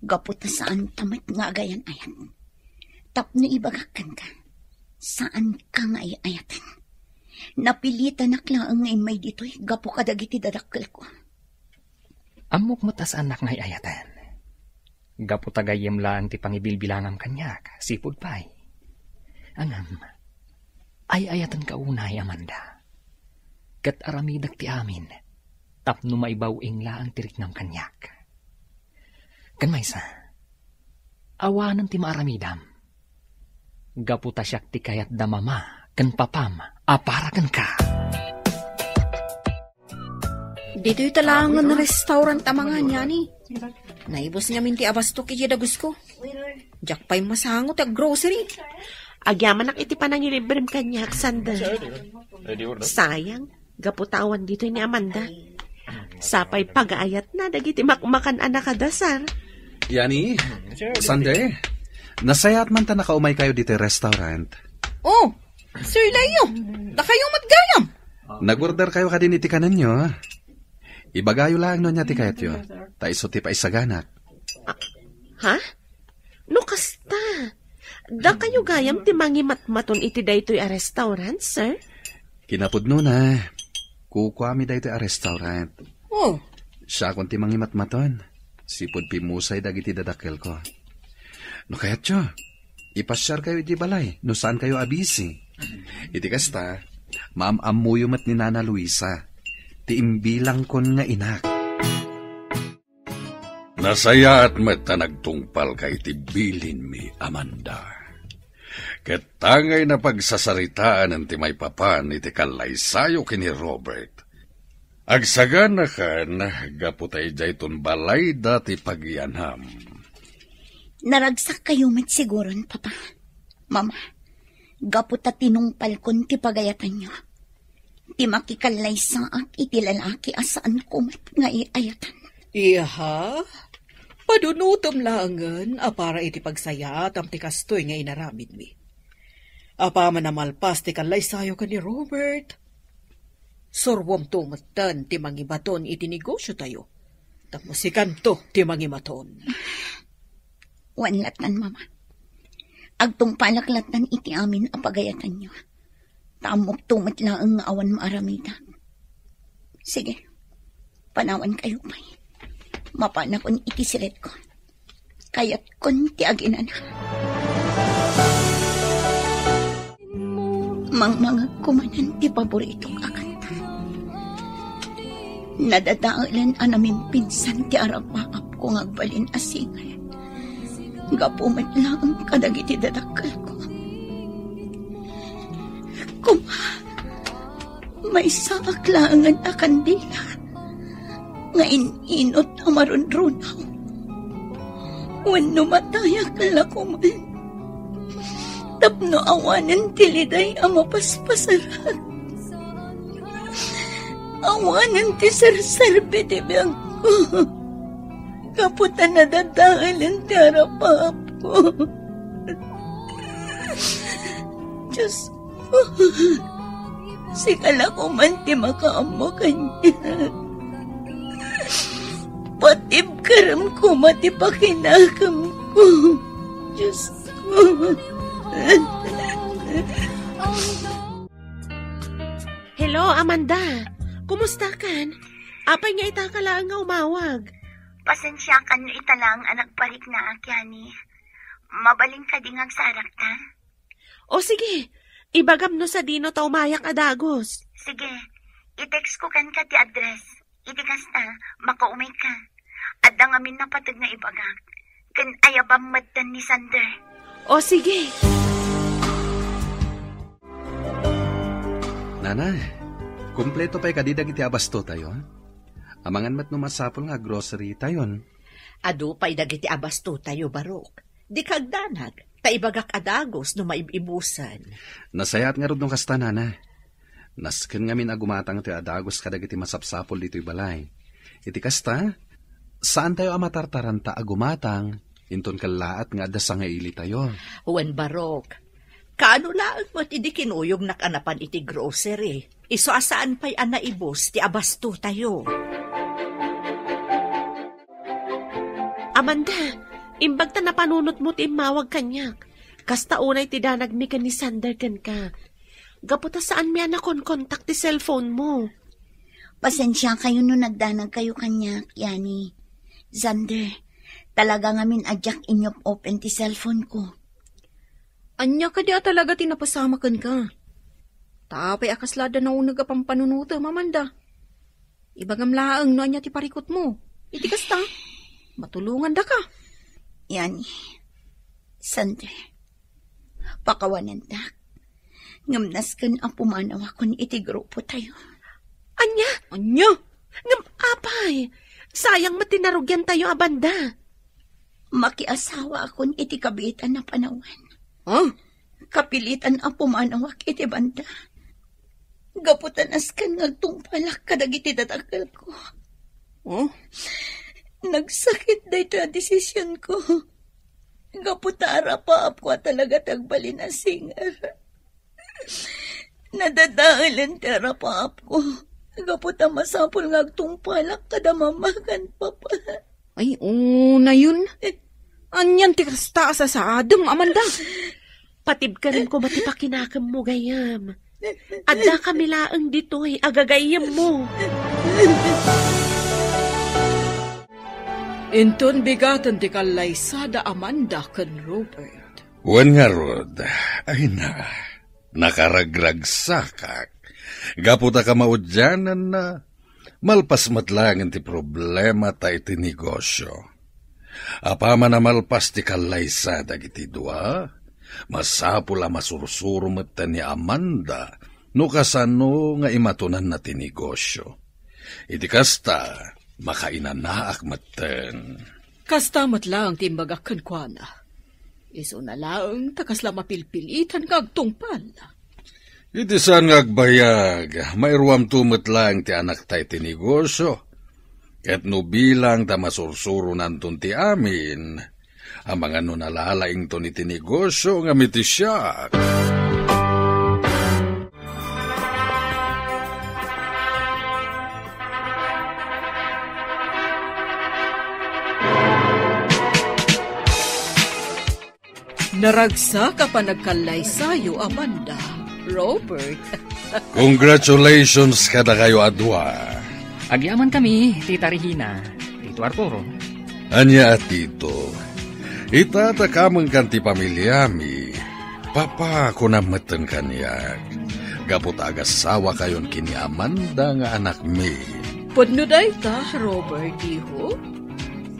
Gapu ta saan ta met nga agayan-ayat. Tapno ibagak kenka, saan ka nga ay-ayaten. Napilitanak laeng nga immay ditoy gapu kadagiti dadakkelko. Ammok met a saannak nga ay-ayaten. Gapu ta gayyem laeng ti pangibilbilangam kaniak, sipud pay. Ngem, ay-ayatenka unay, Amanda. Ket aramidek ti amin, tapno maibaw-ing laeng ti riknam kaniak. Ken maysa, awanen ti maaramidam. Gapu ta siak ti kayat da mama ken papam a para kenka. Ditoy talaangen restaurant a mangan, Yani. Naibus ngamin ti abastok iti dagusko. Diak pay masango ti aggrocery. Agyamanak iti panangilibrem kaniak, Sander. Sayang, gapu ta awan ditoy ni Amanda. Sapay pagaayatna dagiti makmakan a nakadasar. Yani, Sander, nasayaat man ta nakaumaykayo ditoy restaurant. Oh, Sir Leo, dakayo met gayam. Nag-order kayo kadin iti kanenyo. Ibagayo laeng no ania ti kayatyo, ta isu ti paisaganak. Ha? No kasta, dakayo gayam ti mangimatmaton iti daytoy a restaurant, sir? Kinapudnona, kukuami daytoy a restaurant. Oh. Siakon ti mangimatmaton. Sipud pimusay dagiti dadakkelko. No kayatyo, ipasiarkayo iti balay no saankayo a busy. Iti kasta, maam-ammoyo met ni Nana Luisa, ti imbilangkon nga inak. Nasayaat met ta nagtungpalka iti bilinmi, Amanda. Ket tangay napagsasaritaanen ti maipapan iti kallaysayo ken ni Robert. Agsaganakan gapu ta idiayton balayda ti pagiyanam. Naragsakkayo met siguron, Papa. Mama, gapu ta tinungpalkon ti pagayatanyo, ti makikallaysaak iti lalaki a saanko met nga iayatan. Iha, padunutem laengen a para iti pagsayaatam ti kastoy nga inaramidmi. Apaman a malpas ti kallaysayo ken ni Robert, surwomto metten ti mangibaton iti negosiotayo. Tapno sikanto ti mangimaton. Wen lattan, Mama. Agtungpalak lattan iti amin a pagayatanyo. Ta ammokto met laeng nga awan maaramidak. Sige, panawankayo pay. Mapanakon iti siletko. Kayatkon ti aginana. Mangmangegko manen ti paboritok a kanta. Nadadaelen a namimpinsan ti arapaapko nga agbalin a singer. Gapu met laeng kadagiti dadakkelko. Koma, maysaak laengen a kandila nga in-inut a marunrunaw. Wenno matayak la koman tapno awanen ti liday a mapaspasarak. Awanen ti serserbi ti biagko. Gapu ta nadadaelen ti arapaapko. Diyos ko, sika la koman ti makaammo kaniak. Patibkerem koma ti pakinakemko, Diyos ko. Hello, Amanda. Kumusta kan? Apay nga ita ka laeng nga umawag? Pasensiakan no ita laeng a nagpariknaak, Yani. Mabalin kadi nga agsarakta? O sige, ibagam no sadino ta umayak a dagus. Sige, i-text ko kenka ti address. Iti kasta, makaumay ka. Adda ngamin napateg nga ibagak. Ken ayabam metten ni Sander. O sige. Nanay, kompleto pay kadi dagiti abastotayo, ha? Amangan met no masapul nga aggrocery tayon. Adu pay dagiti abastotayo, Barok. Dika agdanag, ta ibagak a dagus no maib-ibusen. Nasayaat ngarud no kasta, Nana. Nasken ngamin a gumatang ti adagus kadagiti masapsapul ditoy balay. Iti kasta, saantayo a matartaranta a gumatang, inton kellaat nga adda sangailitayo. Wen, Barok, kaano laeng met idi kinuyognak a napan iti grocery, isu a saan pay a naibus ti abastotayo? Amanda, imbag ta napanunotmo ti immawag kaniak. Kasta unay ti danagmi ken ni Sander kenka. Gapu ta saanmi a nakonkontak ti cellphone mo. Pasensiakayo no nagdanagkayo kaniak, Yani. Sander, talaga ngamin a diak inyop-open ti cellphone ko. Ania kadi a talaga ti napasamak kenka? Ta apay a kasla adda nauneg a pampanunotem, Amanda? Ibagam laeng no ania ti parikutmo. Iti kasta, matulongandaka. Yani, Sander, pakawanendak. Ngem nasken a pumanawakon iti grupotayo. Ania? Ania? Ngem apay, sayang met ti narugiantayo a banda. Makiasawaakon iti kabiitan a panawen. Ah? Kapilitan a pumanawak iti banda. Gapu ta nasken nga agtungpalak kadagiti dadakkelko. Oh? Nagsakit daytoy a desisionko. Gapu ta arapaapko a talaga ti agbalin a singer. Nadadaelen ti arapaapko. Gapu ta masapul nga agtungpalak kada mama ken papa. Ay, unayon. Anian ti kasta a sasaadem, Amanda? Patibkerem koma ti pakinakemmo, gayyem. Addakami laeng ditoy a gagayyemmo. Inton bigaten ti kallaysa da Amanda ken Robert. Wen ngarud, ay na, nakaragragsakak. Gapu ta kamaudiananna, malpas met laengen ti problema ta iti negosio. Apaman a malpas ti kallaysa dagiti dua, masapul a masursuro metten ni Amanda no kasano nga imatonanna ti negosio. Iti kasta, makainanaak metten. Kasta met laeng ti imbagak kenkuana. Isuna laeng ta kasla mapilpilitan nga agtungpal. Iti saan nga agbayag, mairuamto met laeng ti anakta iti negosio. Ket no bilang ta masursuronanton ti amin, amangan no nalalaington iti negosio nga mitisiak. Naragsak a panagkallaysayo, Amanda, Robert. Congratulations kadakayo a dua. Agyamankami, Tita Regina, Tito Arturo. Ania a Tito, ita ta kamengkan ti pamiliami, Papa, kunam metten kaniak, gapu ta agasawakayon ken ni Amanda nga anakmi. Pudno dayta, Robert, iho?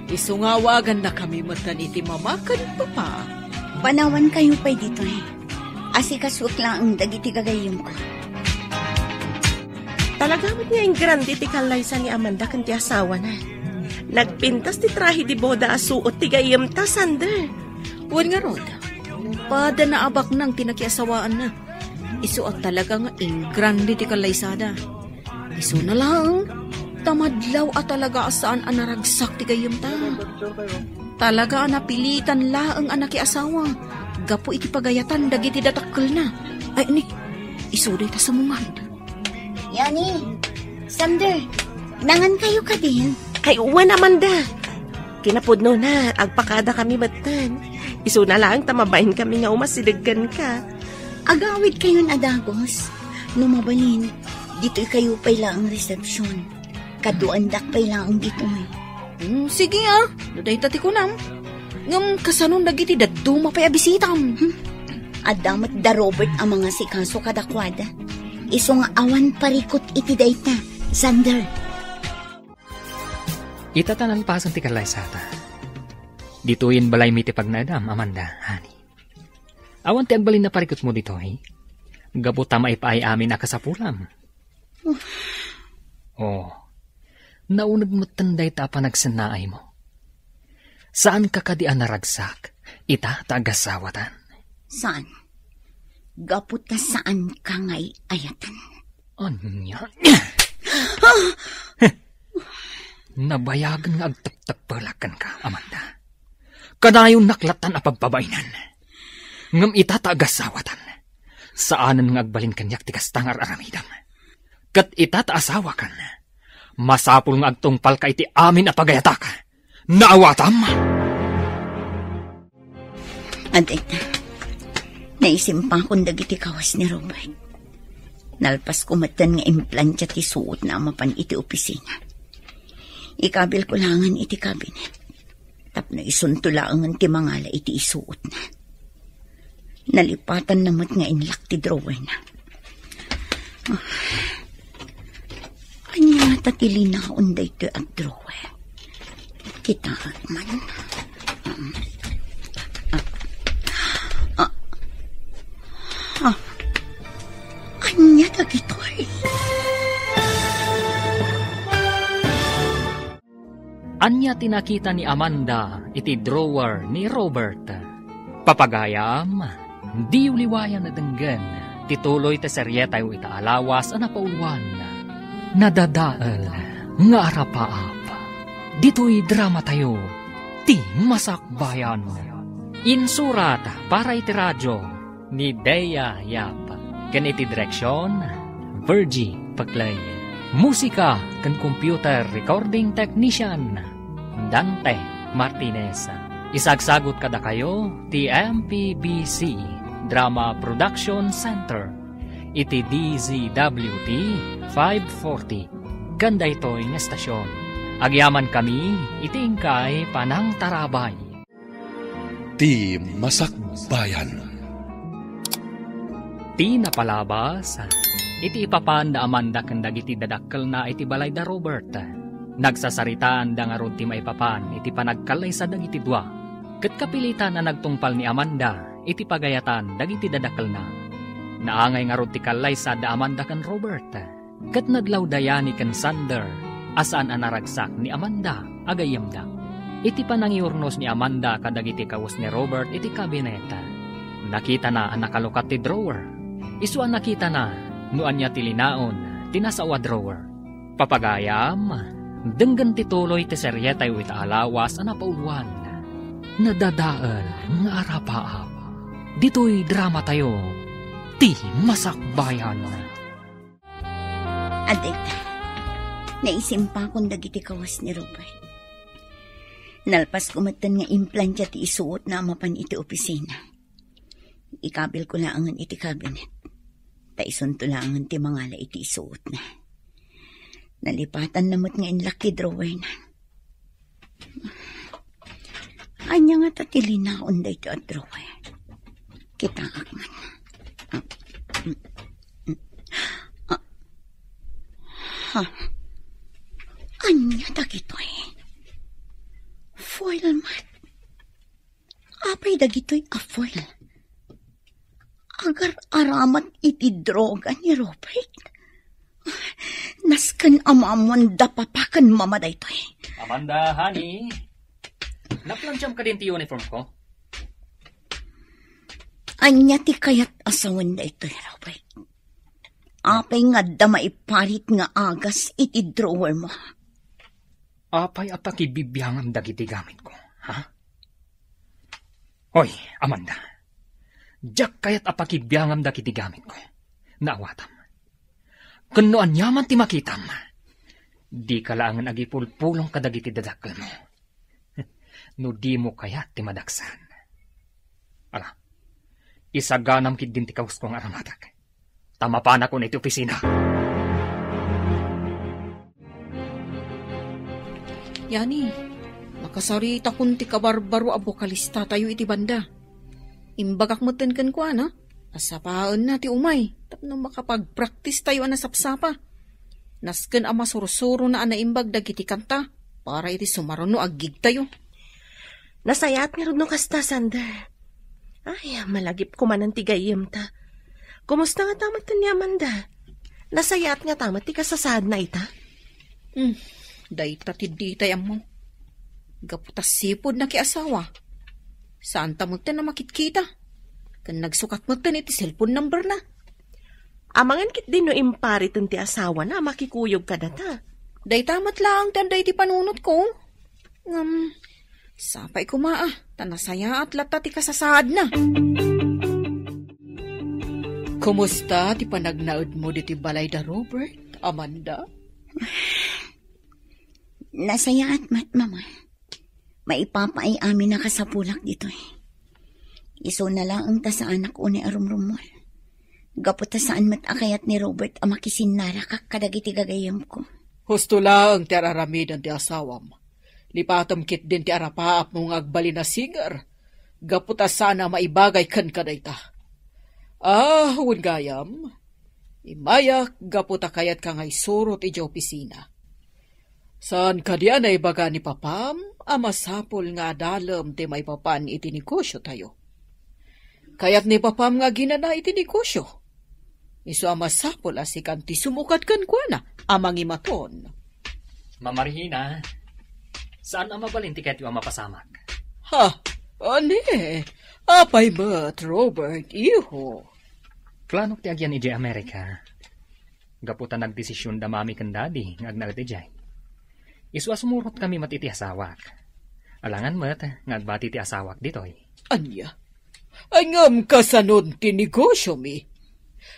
Isu nga awagannakami metten iti mama ken papa. Panawankayo pay ditoy. Asikasuek laeng dagiti gagayyemko. Talaga met nga ingrande ti kallaysa ni Amanda ken ti asawana. Nagpintas ti trahe de boda a suot ti gayyemta, Sander. Wen ngarud, pada naabaknang ti nakiasawaanna. Isu a talaga nga ingrande ti kallaysada. Isuna laeng, ta madlaw a talaga a saan a naragsak ti gayyemta. Talaga a napilitan laeng a nakiasawa gapu iti pagayatan dagiti dadakkelna. Ay, ni, isu dayta sumungad. Yani, Sander, nangankayo kadin? Ay, wen, Amanda. Kinapudnona, agpakadakami metten. Isuna laeng ta mabain kami nga umasideg kenka. Agawidkayon a dagus. No mabalin, ditoykayo pay laeng reception. Kaduaendak pay laeng ditoy. Hmm, sige, ah. No dayta ti kunam. Ngem kasanon dagiti dadduma pay a bisitam? Hmm. Adda met da Robert a mangasikaso kadakuada. Isu nga awan parikut iti dayta, Sander. Ita ta nalpasen ti kallaysata. Ditoyen balaymi ti pagnaedam, Amanda, honey. Awan ti agbalin a parikutmo ditoy. Gapu ta maipaay amin a kasapulam. Oh, nauneg metten dayta a panagsennaaymo. Saanka kadi a naragsak ita ta agasawatan? Saan? Gapu ta saanka nga ay-ayatan. Ania? Nabayagen nga agteptepelak kenka, Amanda. Kanayon naklatan a pagpabainan. Ngem ita ta agasawatan, saanen nga agbalin kaniak ti kasta nga ar-aramidem. Ket ita ta asawakan, masapul nga agtungpalka iti amin a pagayatak. Naawatam? Adda, naisimpakon dagiti kawas ni Robert. Nalpasko metten nga implantia ti suotna a mapan iti opisina. Ikabilko laengen iti cabinet tapno isunto laengen ti mangala iti isuotna. Nalipatanna met nga inlock ti drawerna. Ah. Ania ngata ti linaon daytoy a drawer? Kitaek man. Ah, ah, ah. Ania dagitoy? Ania ti nakita ni Amanda iti drawer ni Robert? Papagayam, diyo liwayan a denggen ti tuloy ti serietayo ita a lawas a napauluan, Nadadael nga Arapaap. Ditoy dramatayo, Ti Masakbayan. Insurat para iti radio, ni Dea Yap. Ken iti direksion, Virgie Paclay. Musika ken computer recording technician, Dante Martinez. Isagsagut kadakayo ti M P B C Drama Production Center iti D Z W T five forty. Ken daytoy nga estasion, agyamankami iti inkay panangtarabay. Ti Masakbayan. Ti napalabas, iti ipapan da Amanda ken dagiti dadakkelna iti balay da Robert. Nagsasaritaanda ngarud ti maipapan iti panagkallaysa dagiti dua. Ket kapilitan a nagtungpal ni Amanda iti pagayatan dagiti dadakkelna. Naangay ngarud ti kallaysa da Amanda ken Robert. Ket nadlawda Yani ken Sander a saan a naragsak ni Amanda a gayyemda. Iti panangiurnos ni Amanda kadagiti kawes ni Robert iti kabinet, nakitana a nakalukat ti drawer. Isu a nakitana no ania ti linaon ti nasao a drawer. Papagayam, denggen ti tuloy ti serietayo ita a lawas a napauloan, Nadadael nga Arapaap. Ditoy dramatayo, Ti Masakbayan. Adda ita, naisimpakon dagiti kawes ni Robert. Nalpasko metten nga implantia ti isuotna a mapan iti opisina. Ikabilko laengen iti kabinet. Ta isunto laengen ti mangala iti isuotna. Nalipatanna met nga inlock ti drawerna. Ania ngata ti linaon daytoy a drawer? Kitaak man. Ah, mm, mm. Ah. Ha? Ania dagitoy? Foil met. Apay dagitoy a foil? Agar-aramat iti droga ni Robert? Nasken a maammoan da papa ken mama daytoy. Amanda, honey, naplantiam kadin ti uniform ko? Ania ti kayat a sawen daytoy, Robert? Apay nga adda maiparit nga agas iti drawer mo? Apay a pakibibiangam dagiti gamitko, ha? Hoy, Amanda. Diak kayat a pakibiangam dagiti gamitko. Naawatam. Ken no aniaman ti makitam, dika laengen agipulpulong kadagiti dadakkelmo. No dimo kayat ti madaksan. Ala, isaganam ketdin ti kawes ko nga aramatek. Ta mapanakon iti opisina. Yani, nakasaritakon ti kabarbaro a bokalistatayo iti banda. Imbagak metten kenkuana a sapaenna ti umay tapno makapagpraktistayo a nasapsapa. Nasken a masursurona a naimbag dagiti kanta para iti sumaruno a gigtayo. Nasayaat ngarud no kasta, Sander. Ay, malagipko manen ti gayyemta. Kumusta ngata met ni Amanda? Nasayaat ngata met ti kasasaadna ita? Hmm, dayta ti ditay ammo. Gapu ta sipud nakiasawa, saanta metten a makitkita. Ken nagsukat metten iti cellphone numberna. Amangan ketdi no impariten ti asawana a makikuyog kadata. Dayta met laeng ti adda iti panunotko. Ngem, sapay koma a, ta nasayaat latta ti kasasaadna. Kumusta ti panagnaedmo ditoy balayda, Robert, Amanda? Nasayaat met, Mama. Maipapaay amin a kasapulak ditoy. Isuna laeng ta saanak unay a rumrummol. Gapu ta saan met a kayat ni Robert a makisinnarakak kadagiti gagayyemko. Husto laeng ti ar-aramiden ti asawam. Lipatem ketdin ti arapaapmo nga agbalin a singer. Gapu ta saan a maibagay kenka dayta. Ah, wen gayam, immayak gapu ta kayatka nga isurot idiay opisina. Saan kadi a naibaga ni papam a masapul nga adalem ti maipapan iti negosiotayo? Kayat ni papam nga aginana iti negosio. Isu a masapul a sikan ti sumukad kenkuana a mangimaton. Mama Regina, saan a mabalin ti kayatyo a mapasamak? Ha? Ani? Apay met, Robert, iho? Planok ti agyan idiay Amerika. Gapu ta nagdesision da mami ken daddy nga agnaed idiay. Isu a sumurotkami met iti asawak. Alangan met nga agbati ti asawak ditoy. Ania? Ay, ngem kasanon ti negosiomi?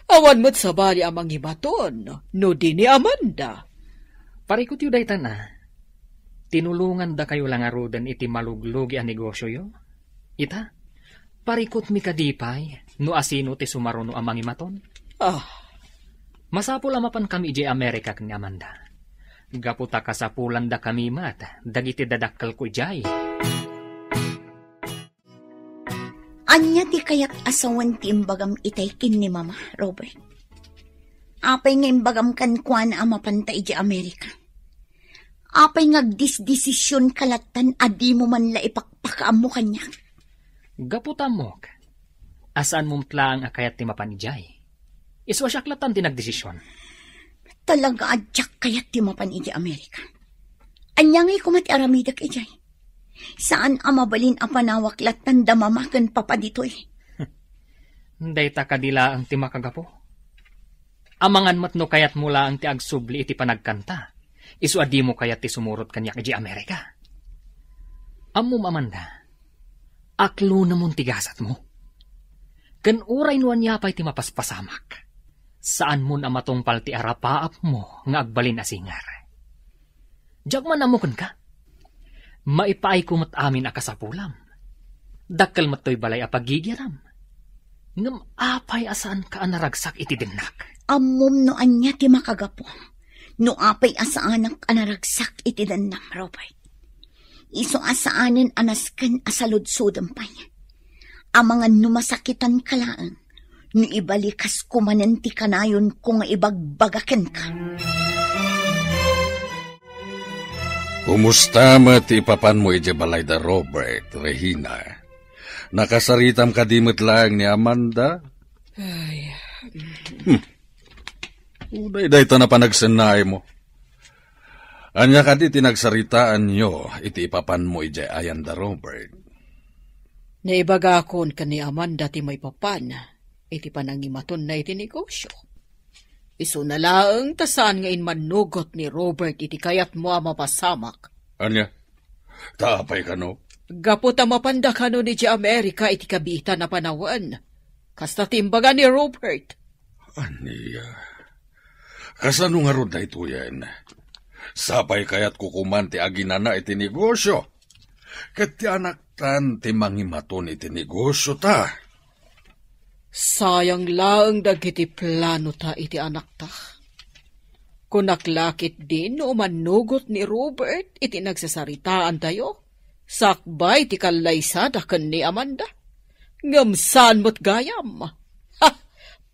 Awan met sabali a mangimaton no di ni Amanda. Parikutyo dayta na. Tinulongandakayo la ngaruden iti maluglugi a negosioyo. Ita, parikutmi kadi pay no asino ti sumaruno a mangimaton? Ah. Masapul a mapankami idiay Amerika ken ni Amanda. Gapu ta kasapulandakami met dagiti dadakkelko idiay. Ania ti kayat a sawen ti imbagam itay ken ni Mama, Robert? Apay nga imbagam kenkuana a mapanta idiay Amerika? Apay nga agdisdesision ka lattan a dimo man la ipakpakaammo kaniak? Gapu ta ammok a saanmo met laeng a kayat ti mapan idiay. Isu a siak lattan ti nagdesision. Talaga a diak kayat ti mapan idiay Amerika. Ania ngay koma ti aramidek idiay? Saan a mabalin a panawak latta ni mama ken papa ditoy. Dayta kadi laeng ti makagapu. Amangan met no kayatmo laeng ti agsubli iti panagkanta, isu a dimo kayat ti sumurot kaniak idiay Amerika. Ammom, Amanda, aklonemon ti gasatmo. Ken uray no ania pay ti mapaspasamak, saanmon a matungpal ti arapaapmo nga agbalin a singer. Diak man ammo kenka. Maipaayko met amin a kasapulam. Dakkel met toy balay a pagigiram. Ngem apay a saanka a naragsak iti dennak? Ammom no ania ti makagapu. No apay a saanak a naragsak iti dennam, Robert. Isu a saanen a nasken a saludsodem pay. Amangan no masakitanka laeng, no ibalikas ko manen ti kanayonko nga ibagbaga kenka. Kumusta met ti ipapanmo idiay balay da Robert, Regina? Nakasaritam kadi met laeng ni Amanda? Ay. Hmm. Uray dayta napanagsennaaymo. Ania kadi ti nagsaritaanyo iti ipapanmo idiay ayan da Robert? Naibagakon ken ni Amanda ti maipapan iti panangimatonna iti negosio. Isuna laeng ta saan nga immannugot ni Robert iti kayatmo a mapasamak. Ania? Ta apay kano? Gapu ta mapanda kano idiay Amerika iti kabiitan a panawen. Kasta ti imbaga ni Robert. Ania? Kasano ngarud daytoyen? Sapay kayatko koman ti aginana iti negosio. Ket ti anaktan ti mangimaton iti negosio ta. Sayang laeng dagiti plano ta iti anakta. Kunak la ketdin no umannugot ni Robert iti nagsasaritaantayo, sakbay ti kallaysada ken ni Amanda. Ngem saan met gayam. Ha!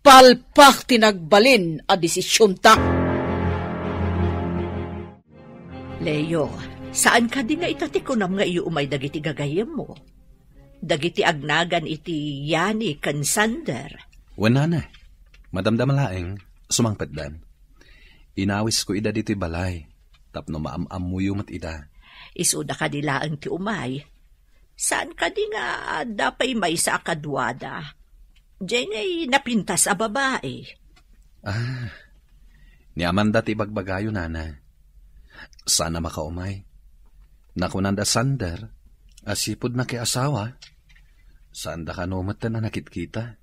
Palpak ti nagbalin a desisionta. Leo, saan kadi nga ita ti kunam nga iyu umay dagiti gagayyemmo? Dagiti agnagan iti Yani ken Sander. Wen, nana, madamdama laeng, sumangpetdan. Inawisko ida ditoy balay, tapno maam-ammoyo met ida. Isuda kadi laeng ti umay. Saan kadi nga adda pay maysa a kaduada? Diay ngay napintas a babai. Ah, ni Amanda ti ibagbagayo, nana. Saan a makaumay. Nakunanda Sander a sipud nakiasawa, saanda kano metten a nakitkita.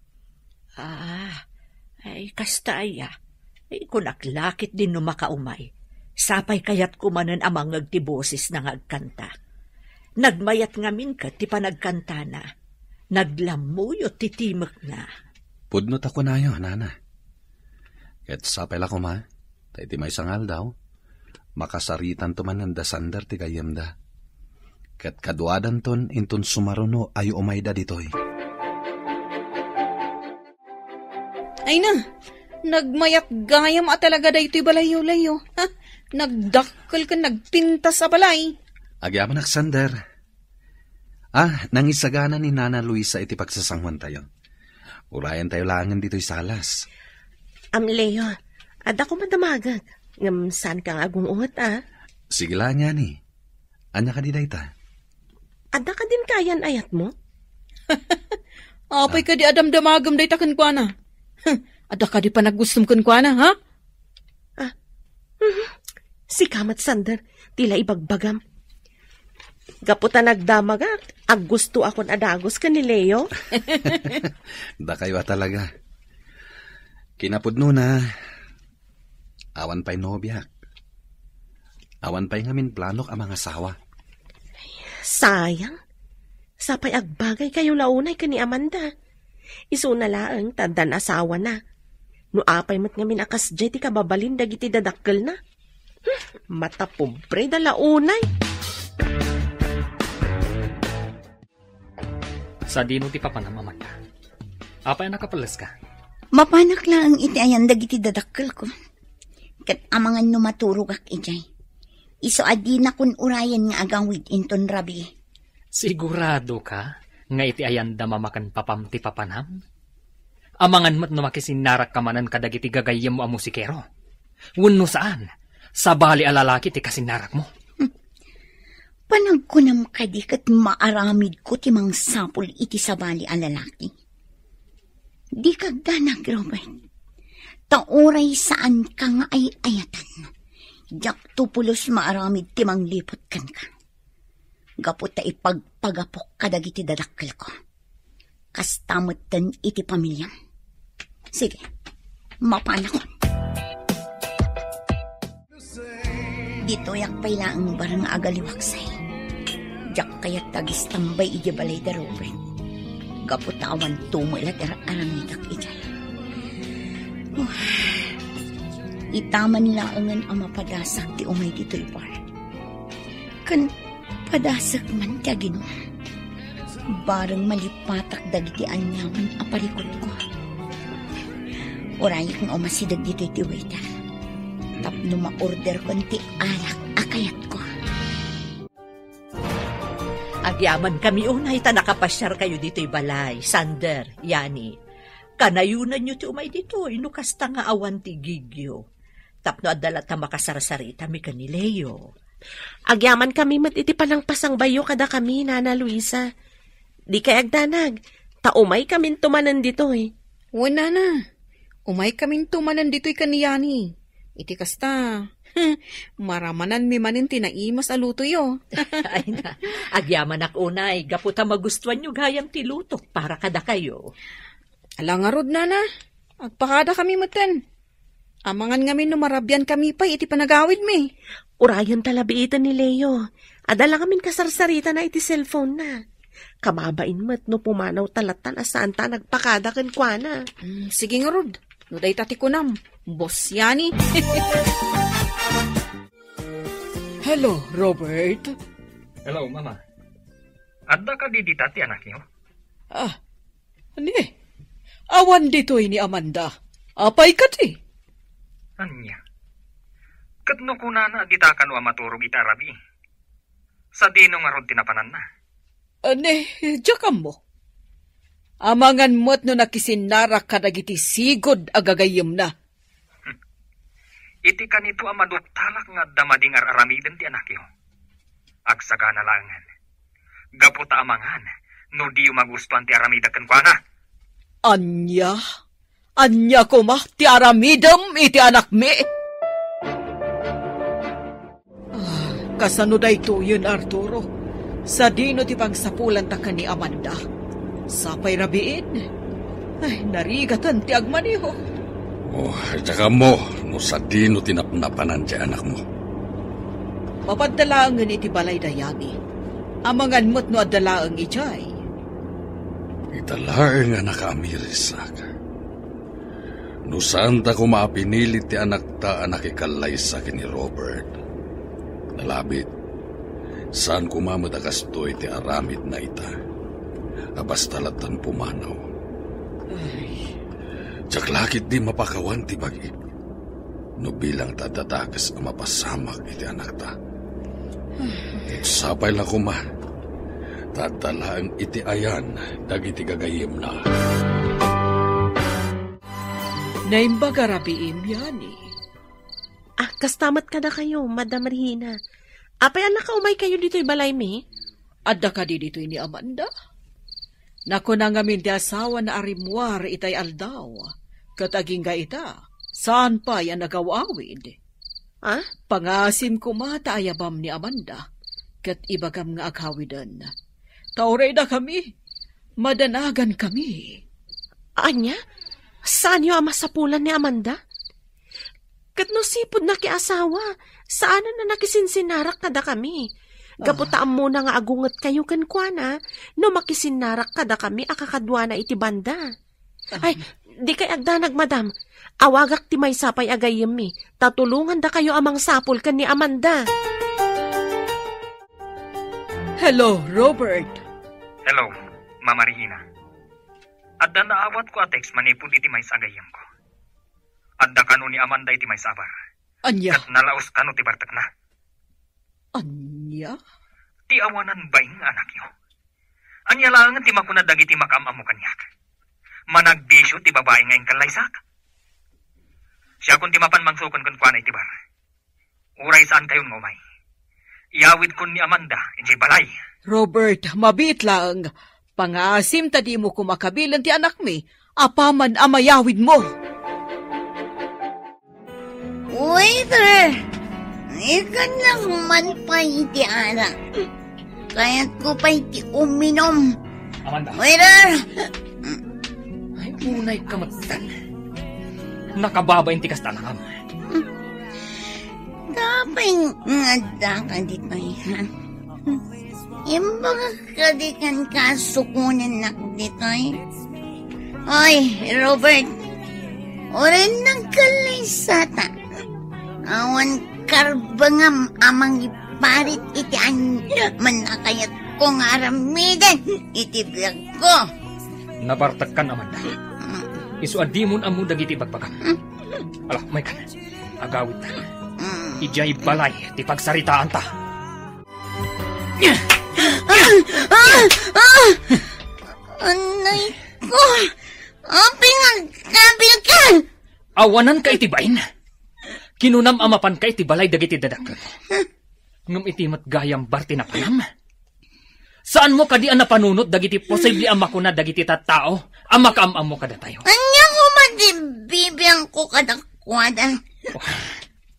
Ah, ay, kasta aya. Ay, kunak la ketdin no makaumay. Sapay kayatko manen a mangngeg ti bosesna nga agkanta. Nagmayat ngamin ket ti panagkantana. Naglammuyot ti timekna. Pudno ta kunayo, nana. Ket sapay la koma, ta iti maysa nga aldaw, makasaritanto manen da Sander ti gayyemda. Ket kaduadanton inton sumaruno a umayda ditoy. Ay na, nagmayat gayam a talaga daytoy balayyo, Leo. Ha? Nagdakkel ken nagpintas a balay. Agyamanak, Sander. Ah, nangisagana ni Nana Luisa iti pagsasanguantayo. Urayantayo laengen ditoy salas. Am, Leo, adda koma damagek. Ngem saanka nga agung-unget, a? Sige la, ania ni. Ania kadi dayta? Adda kadin kayan-ayatmo? Apay kadi a damdamagem dayta kenkuana? Huh, adda kadi panaggustom kenkuana, ha? Ah, mhm. Sika met, Sander, ti la ibagbagam. Gapu ta nagdamagak, aggustoakon a dagus ken ni Leo. Dakayo a talaga. Kinapudnona, awan pay nobiak. Awan pay ngamin planok a mangasawa. Sayang. Sapay agbagaykayo la unay ken ni Amanda. Isuna laeng ta addan asawana. No apay met ngamin a kasdiay ti kababalin dagiti dadakkelna. Hmm, matapobre da la unay. Sadino ti papanam, Amanda? Apay a nakapelleska? Mapanak laeng iti ayan dagiti dadakkelko. Ket amangan no maturogak idiay. Isu a dinakon urayen nga agawid inton rabii. Siguradoka nga iti ayanda mama ken papam ti papanam? Amangan met no makisinnarakka manen kadagiti gagayyemmo a musikero. Wenno saan, sabali a lalaki ti kasinnarakmo. Panagkunam kadi ket maaramidko ti mangsapul iti sabali a lalaki? Dika agdanag, Robert. Ta uray saanka nga ay-ayatan, diakto pulos maaramid ti mangliput kenka. Gapu ta ipagpagapok kadagiti dadakkelko. Kasta metten iti pamiliam. Sige, mapanakon. Ditoyak pay laeng bareng nga agaliwaksay. Diak kayat agistambay idiay balay da Robert. Gapu ta awan tumula ti ar-aramidak idiay. Uf. Itaman laengen a mapadasak ti umay ditoy bar. Ken padasek man ti aginum. Bareng malipatak dagiti aniaman a parikutko. Urayek nga umasideg ditoy ti waiter tapno ma-orderkon ti alak a kayatko. Agyamankami unay ta nakapasiarkayo ditoy balay, Sander, Yani. Kanayonanyo ti umay ditoy no kasta nga awan ti igigyo. Tapno adda latta makasarsaritami ken ni Leo. Agyamankami met iti panangpasangbayo kadakami, Nana Luisa. Dikay agdanag, ta umaykaminto manen ditoy. Wen, Nana. Umaykaminto manen ditoy ken ni Yani. Iti kasta, maramananmi manen ti naimas a lutoyo. Ay na, agyamanak unay, gapu ta magustuanyo gayam ti lutok para kadakayo. Ala ngarud, Nana. Agpakadakami metten. Amangan ngamin no marabiankami pay iti panagawidmi. Urayen ta labiiten ni Leo. Adda la ngamin kasarsaritana iti cellphone-na. Kababain met no pumanaw ta latta a saanta a nagpakada kenkuana. Mm, sige ngarud. No dayta ti kunam, Boss Yani. Hello, Robert. Hello, Mama. Adda kadi dita ti anakyo? Ah, ni, awan ditoy ni Amanda. Apay kadi? Ania? Ket no kunana a dita kano a maturog iti arabii, sadino ngarud ti napananna? Ni, diak ammo. Amangan met no nakisinnarak kadagiti sigud a gagayyemna. Iti kanito a maduktalak nga adda madi nga ar-aramiden ti anakyo, agsagana laengen. Gapu ta amangan no diyo magustuan ti aramidek kenkuana. Ania? Ania koma ti aramidem iti anakmi? Ah, kasano daytoyen, Arturo? Sadino ti pangsapulanta ken ni Amanda? Sapay rabiin? Ay, narigaten ti agmaneho. Oh, diak ammo no sadino ti napnapanan ti anakmo. Mapadda laengen iti balay da Yani. Amangan met no adda laeng idiay. Ita laeng a nakaamirisak. No saanta koma a pinilit ti anakta a nakikallaysa ken ni Robert, nalabit, saan koma met a kastoy ti aramidna ita, a basta lattan pumanaw. Ay. Diak la ketdi mapakawan ti bagi. No bilang ta adda dakes a mapasamak iti anakta. Sapay la koma, ta adda laeng iti ayan dagiti gagayyemna. Naimbag a rabiim, Yani. Ah, kasta met kadakayo, Madam Regina. Apay a nakaumaykayo ditoy balaymi? Adda kadi ditoy ni Amanda? Nakuna ngamin ti asawana a rimmuar itay aldaw, ket agingga ita, saan pay a nagaw-awid. Ah? Pangasim koma ta ayabam ni Amanda, ket ibagam nga aghawiden. Ta uray dakami, madanagankami. Ania? Saanyo a masapulan ni Amanda? Ket no sipud nakiasawa, saanen a nakisinsinnarak kadakami. Gapu ta ammona nga agungetkayo kenkuana no makisinnarak kadakami a kakaduana iti banda. Ay, dikay agdanag, madam. Awagak ti maysa pay a gayyemmi, ta tulongandakayo a mangsapul ken ni Amanda. Hello, Robert. Hello, Mama Regina. Adda naawatko a text manipud iti maysa a gayyemko. Adda kano ni Amanda iti maysa a bar. Ania? Ket nalaos kano ti bartekna. Ania? Ti awanan bain nga anakyo. Ania laengen ti makuna dagiti makaam-ammo kaniak? Managbisio ti babai nga inkallaysak. Siakon ti mapan mangsuken kenkuana iti bar. Uray saankayon nga umay, Iyawidkon ni Amanda idiay balay. Robert, mabiit laeng. Pangaasim ta dimo koma kabilen ti anakmi apaman a mayawidmo. Waiter! Ikannak man pay iti arak. Kayatko pay ti uminom. Amanda. Waiter! Ay, unay ka met. Nakababain ti kasta, anakam. Apay nga addaka ditoy, ha? Imbagak kadi kenka a sukonennak ditoy. Oy, Robert, uray nagkallaysata. Awan karbengam a mangiparit iti ania man a kayatko nga aramiden iti biagko. Nabartekkan, Amanda. Isu a dimon ammo dagiti ibagbagam. Ala, maykan. Agawidtan. Idiay balay ti pagsaritaanta. Ah! Ah! Ah! Anay ko! Apay nga agkabilka? Awananka iti bain. Kinunam a mapanka iti balay dagiti dadakkel. Ngem iti met gayam barti napanam. Saanmo kadi a napanunot dagiti posible a makuna dagiti tattao a makaam-ammo kadatayo? Ania koma ti bibiangko kadakuada? Oh.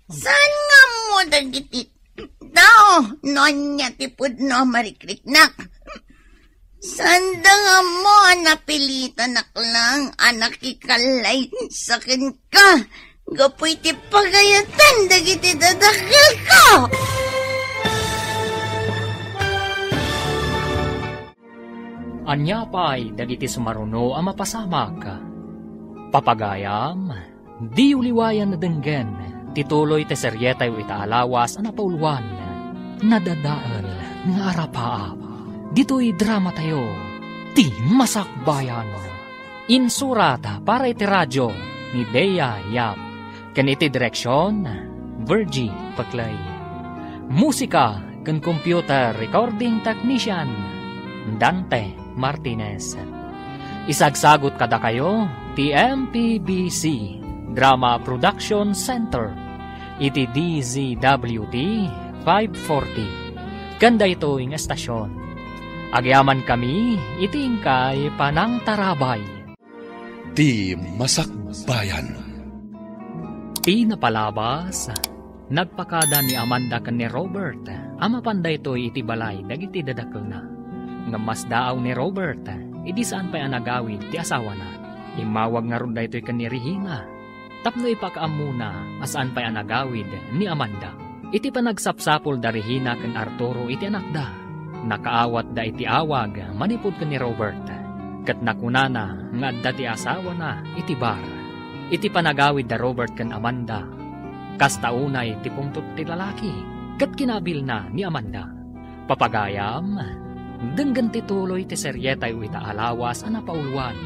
Saan nga ammo dagiti tao no ania ti pudno a marikriknak? Saanda nga ammo a napilitanak laeng a nakikallaysa kenka gapu iti pagayatan dagiti dadakkelko. Ania pay dagiti sumaruno a mapasamak? Papagayam, diyo liwayan a denggen ti tuloy ti serietayo ita a lawas a napauluan, Nadadael nga Arapaap. Ditoy dramatayo, Ti Masakbayan. Insurat para iti radio ni Bea Yap, ken iti direksion, Virgie Paclay. Musika ken computer recording technician, Dante Martinez. Isagsagut kadakayo ti M P B C Drama Production Center iti D Z W T five forty. Ken daytoy nga estasion, agyamankami iti inkay panangtarabay. Ti Masakbayan. Ti napalabas, nagpakada ni Amanda ken ni Robert a mapan daytoy iti balay dagiti dadakkelna. Ngem masdaaw ni Robert idi saan pay a nagawid ti asawana. Immawag ngarud daytoy ken ni Regina tapno ipakaammona a saan pay a nagawid ni Amanda. Iti panagsapsapul da Regina ken Arturo iti anakda, nakaawatda iti awag manipud ken ni Robert, ket nakunana nga adda ti asawana iti bar. Iti panagawid da Robert ken Amanda, kasta unay ti pungtot ti lalaki ket kinabilna ni Amanda. Papagayam, denggen ti tuloy ti serietayo ita a lawas a napauluan,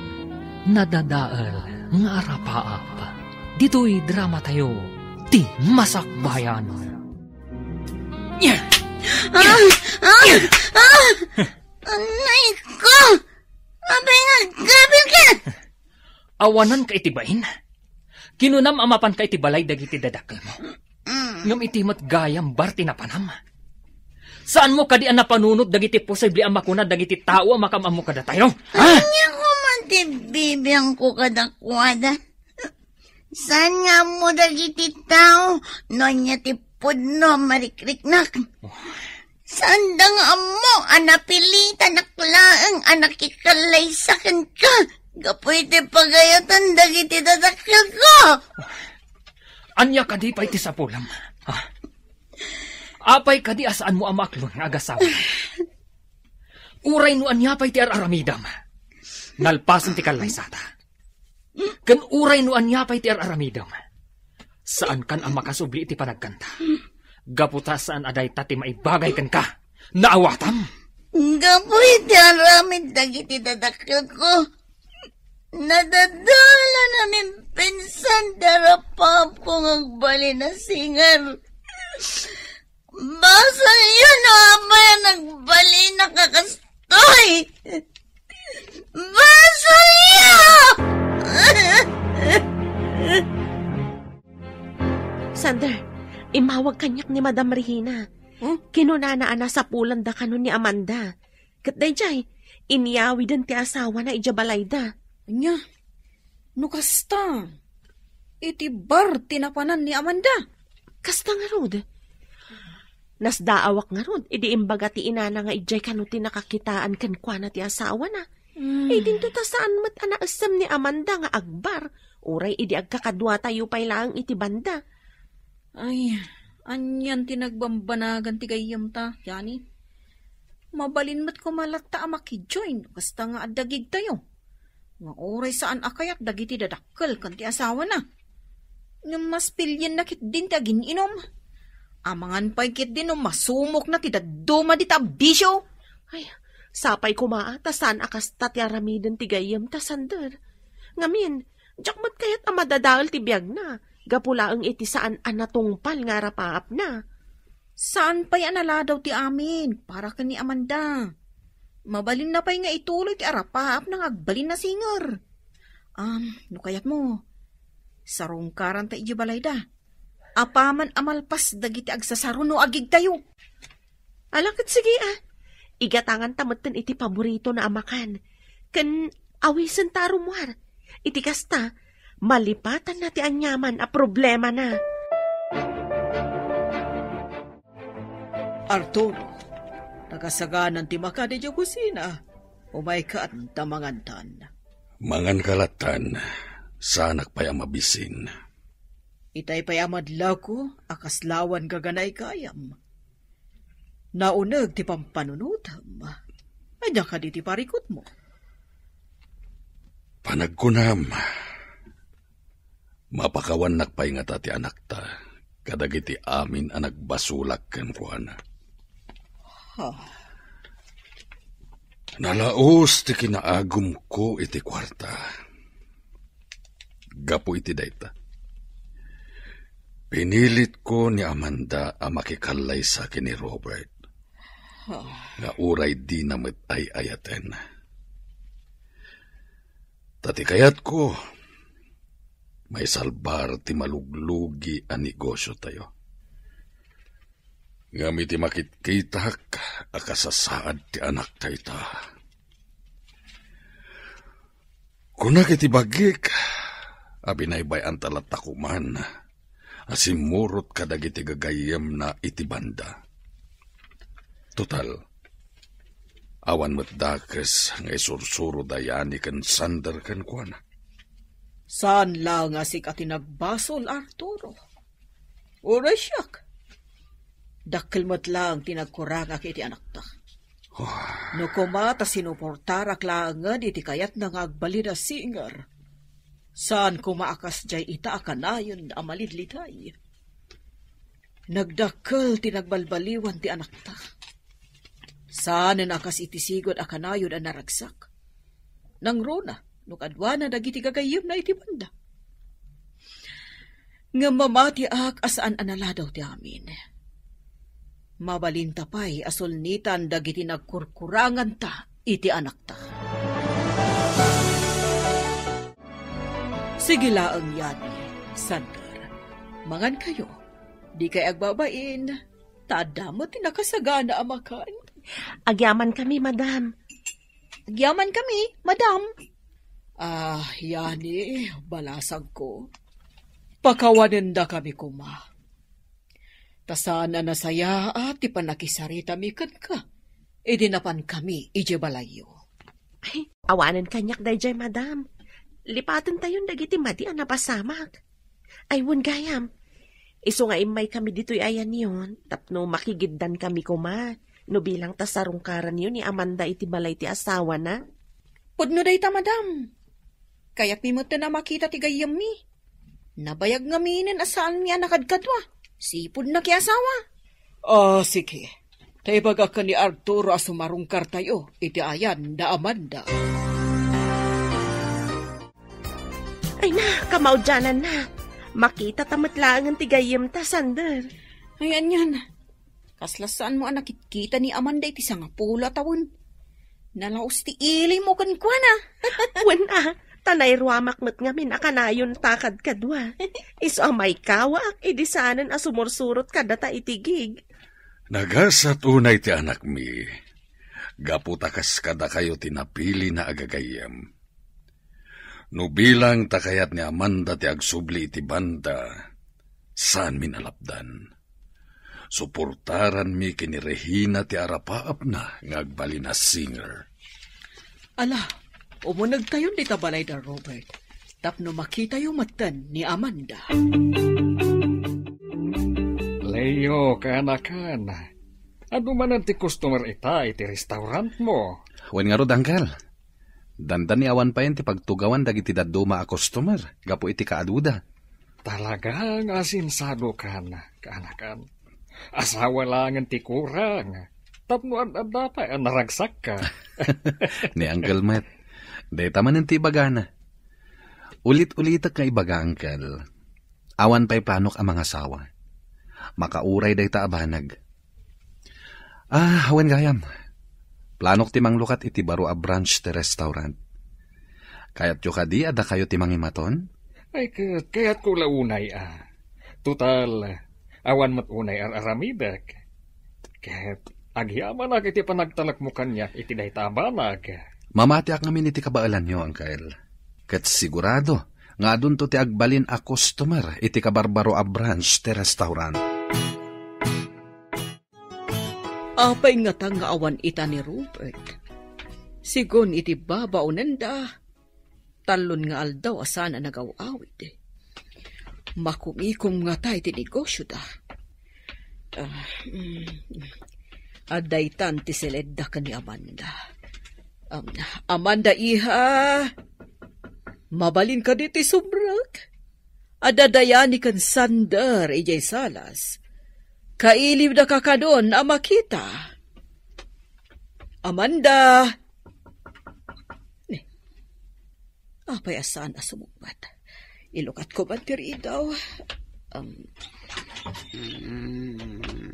Nadadael nga Arapaap. Ditoy dramatayo, Ti Masakbayan. Ah! Ah! Ah! Anay ko! Apay nga agkabilka? Awananka iti bain? Kinunam a mapanka iti balay dagiti dadakkelmo. Mm. Ngem iti met gayam bar ti napanam. Saanmo kadi a napanunot dagiti posible a makuna dagiti tao a makaam-ammo kadatayo? Ha? Ania koma ti bibiangko kadakuada? Saan nga ammo dagiti tao no ania ti pudno a marikriknak? Saanda nga ammo a napilitanak laeng a nakikallaysa kenka gapu iti pagayatan dagiti dadakkelko? Ania kadi pay ti sapulam? Ha? Apay kadi a saanmo a maaklon nga agasawa? Uray no ania pay ti ar-aramidam, nalpasen ti kallaysata. Ken uray no ania pay ti ar-aramidem, saankan a makasubli iti panagkanta. Gapu ta saan a dayta ti maibagay kenka. Naawatam? Gapu iti aramid dagiti dadakkelko, nadadalan a mimpinsan ti arapaapko nga agbalin a singer. Basolyo no apay a nagbalin a kastoy! Basolyo! Sander, imawag kaniak ni Madam Regina. Hmm? Kinunana a nasapulanda kano ni Amanda. Ket daydiay, inyawiden ti asawana idiay balayda. Ania? No kasta, iti bar ti napanan ni Amanda. Kasta ngarud. Nasdaawak ngarud, idi imbaga ti inana nga idiay kano ti nakakitaan kenkuana ti asawana. Hmm. Idinto ta saan met a naessem ni Amanda nga agbar, uray idi agkakaduatayo pay laeng iti banda. Ay, anian ti nagbambanagan ti gayyemta, Yani? Mabalin met koma latta a makijoin, kasta nga adda gigtayo. Nga uray saan a kayat dagiti dadakkel ken ti asawana. Ngem mas pilienna ketdin ti agin-inom. Amangan pay ketdin no masumokna ti dadduma dita a bisio. Ay, sapay koma a ta saan a kasta ti aramiden ti gayyemta, Sander. Ngamin, diak met kayat a madadael ti biagna, gapu laeng iti saan a natungpal nga arapaapna. Saan pay a naladaw ti amin para ken ni Amanda. Mabalinna pay nga ituloy ti arapaapna nga agbalin a singer. Am, no kayatmo, sarungkaranta idiay balayda. Apaman a malpas dagiti agsasaro no agigtayo. Ala ket sige a. Igatanganta metten iti paboritona a makan. Ken awisenta a rummuar. Iti kasta, malipatanna ti aniaman a problemana. Arturo, nakasaganan ti makan idiay kusina. Umayka ta mangantan. Manganka lattan, saanak pay a mabisin. Itay pay a madlawko a kaslawan gaganay gayam. Nauneg ti pampanunotem. Ania kadi ti parikutmo? Panagkunam, mapakawannak pay ngata ti anakta kadagiti amin a nagbasolak kenkuana. Ha? Nalaus ti kinaagumko iti kuarta. Gapu iti dayta, pinilitko ni Amanda a makikallaysa ken ni Robert. Ha? Nga uray dina met ay-ayaten. Ta ti kayatko, maisalbar ti maluglugi a negosiotayo. Ngem iti makitkitak a kasasaad ti anakta ita, kunak iti bagik a binaybay-anta latta koman a simmurot kadagiti gagayyemna iti banda. Total, awan met dakes nga isursuro da Yani ken Sander kenkuana. Saan la nga sika ti nagbasol, Arturo. Uray siak. Dakkel met laeng ti nagkurangak iti anakta. Oh. No koma ta sinuportarak laengen iti kayatna nga agbalin a singer, saan koma a kasdiay ita a kanayon a malidliday. Nagdakkel ti nagbalbaliwan ti anakta. Saanen a kas iti sigud a kanayon a naragsak. Nangruna no kaduana dagiti gagayyemna iti banda. Ngem mamatiak a saan a naladaw ti amin. Mabalinta pay a sulnitan dagiti nagkurkuranganta iti anakta. Sige laeng, Yani, Sander. Mangankayo. Dikay agbabain. Ta adda met ti nakasagana a makan. Agyamankami, madam. Agyamankami, madam. Ah, Yani, balasangko. Pakawanendakami koma. Ta saan a nasayaat ti pannakisaritami kenka idi napankami idiay balayyo. Ay, awanen kaniak daydiay, madam. Lipatentayon dagiti madi a napasamak. Ay, wen gayam. Isu nga immaykami ditoy ayanyon tapno makigiddankami koma no bilang ta sarungkaranyo ni Amanda iti balay ti asawana. Pudno dayta, madam. Kayatmi metten a makita ti gayyemmi. Nabayag ngaminen a saanmi a nakadkadua. Sipud nakiasawa. Ah, sige. Ta ibagak ken ni Arturo a sumarungkartayo iti ayan da Amanda. Ay na, kamaudianan na. Makita ta met laengen ti gayyemta, Sander. Ay, anian. Kasla saanmo a nakitkita ni Amanda iti sangapulo a tawen. Nalaus ti ilimo kenkuana. Wen a, ta nairuamak met ngamin a kanayon ta kadkadua. Isu a maikawaak idi saanen a sumursurot kadata iti gig. Nagasat unay ti anakmi, gapu ta kas kadakayo ti napilina a gagayyem. No bilang ta kayat ni Amanda ti agsubli iti banda, saanmin a lapdan. Suportaranmi ken ni Regina ti arapaapna nga agbalin a singer. Ala, umunegtayon dita balayda, Robert, tapno makitayo metten ni Amanda. Leo, kaanakan, adu manen ti customer ita iti restaurantmo? Wen ngarud, Uncle. Dandani awan payen ti pagtugawan dagiti dadduma a customer gapu iti kaaduda. Talaga nga asinsadokan, kaanakan. Asawa laengen ti kurang. Tapno ad-adda pay a naragsakka. Ni Uncle met, dayta manen ti ibagana. Ulit-ulitek nga ibaga, Uncle. Awan pay planok a mangasawa. Makauray dayta a banag. Ah, wen gayam. Planok ti manglukat iti baro a branch ti restaurant. Kayatyo kadi a dakayo ti mangimaton? Ay, ket kayatko la unay a. Total, awan met unay ar-aramidek. Ket agyamanak iti panagtalekmo kaniak iti dayta a banag. Mamatiak ngamin iti kabaelanyo, Uncle. Ket sigurado nga adunto ti agbalin a customer iti kabarbaro a branch ti restaurant. Apay ngata nga awan ita ni Robert? Sigun iti babaonenda, tallon nga aldaw a saan a nagaw-awid. Makumikom ngata iti negosioda. Ah, mm, adda itan ti seledda ken ni Amanda. Um, Amanda, iha, mabalin kadi ti subrek? Adda Dayani ken Sander idiay salas. Kailiwda kakadon a makita. Amanda! Ni, apay a saan a sumungbat? Ilukatko man ti ridaw. Um,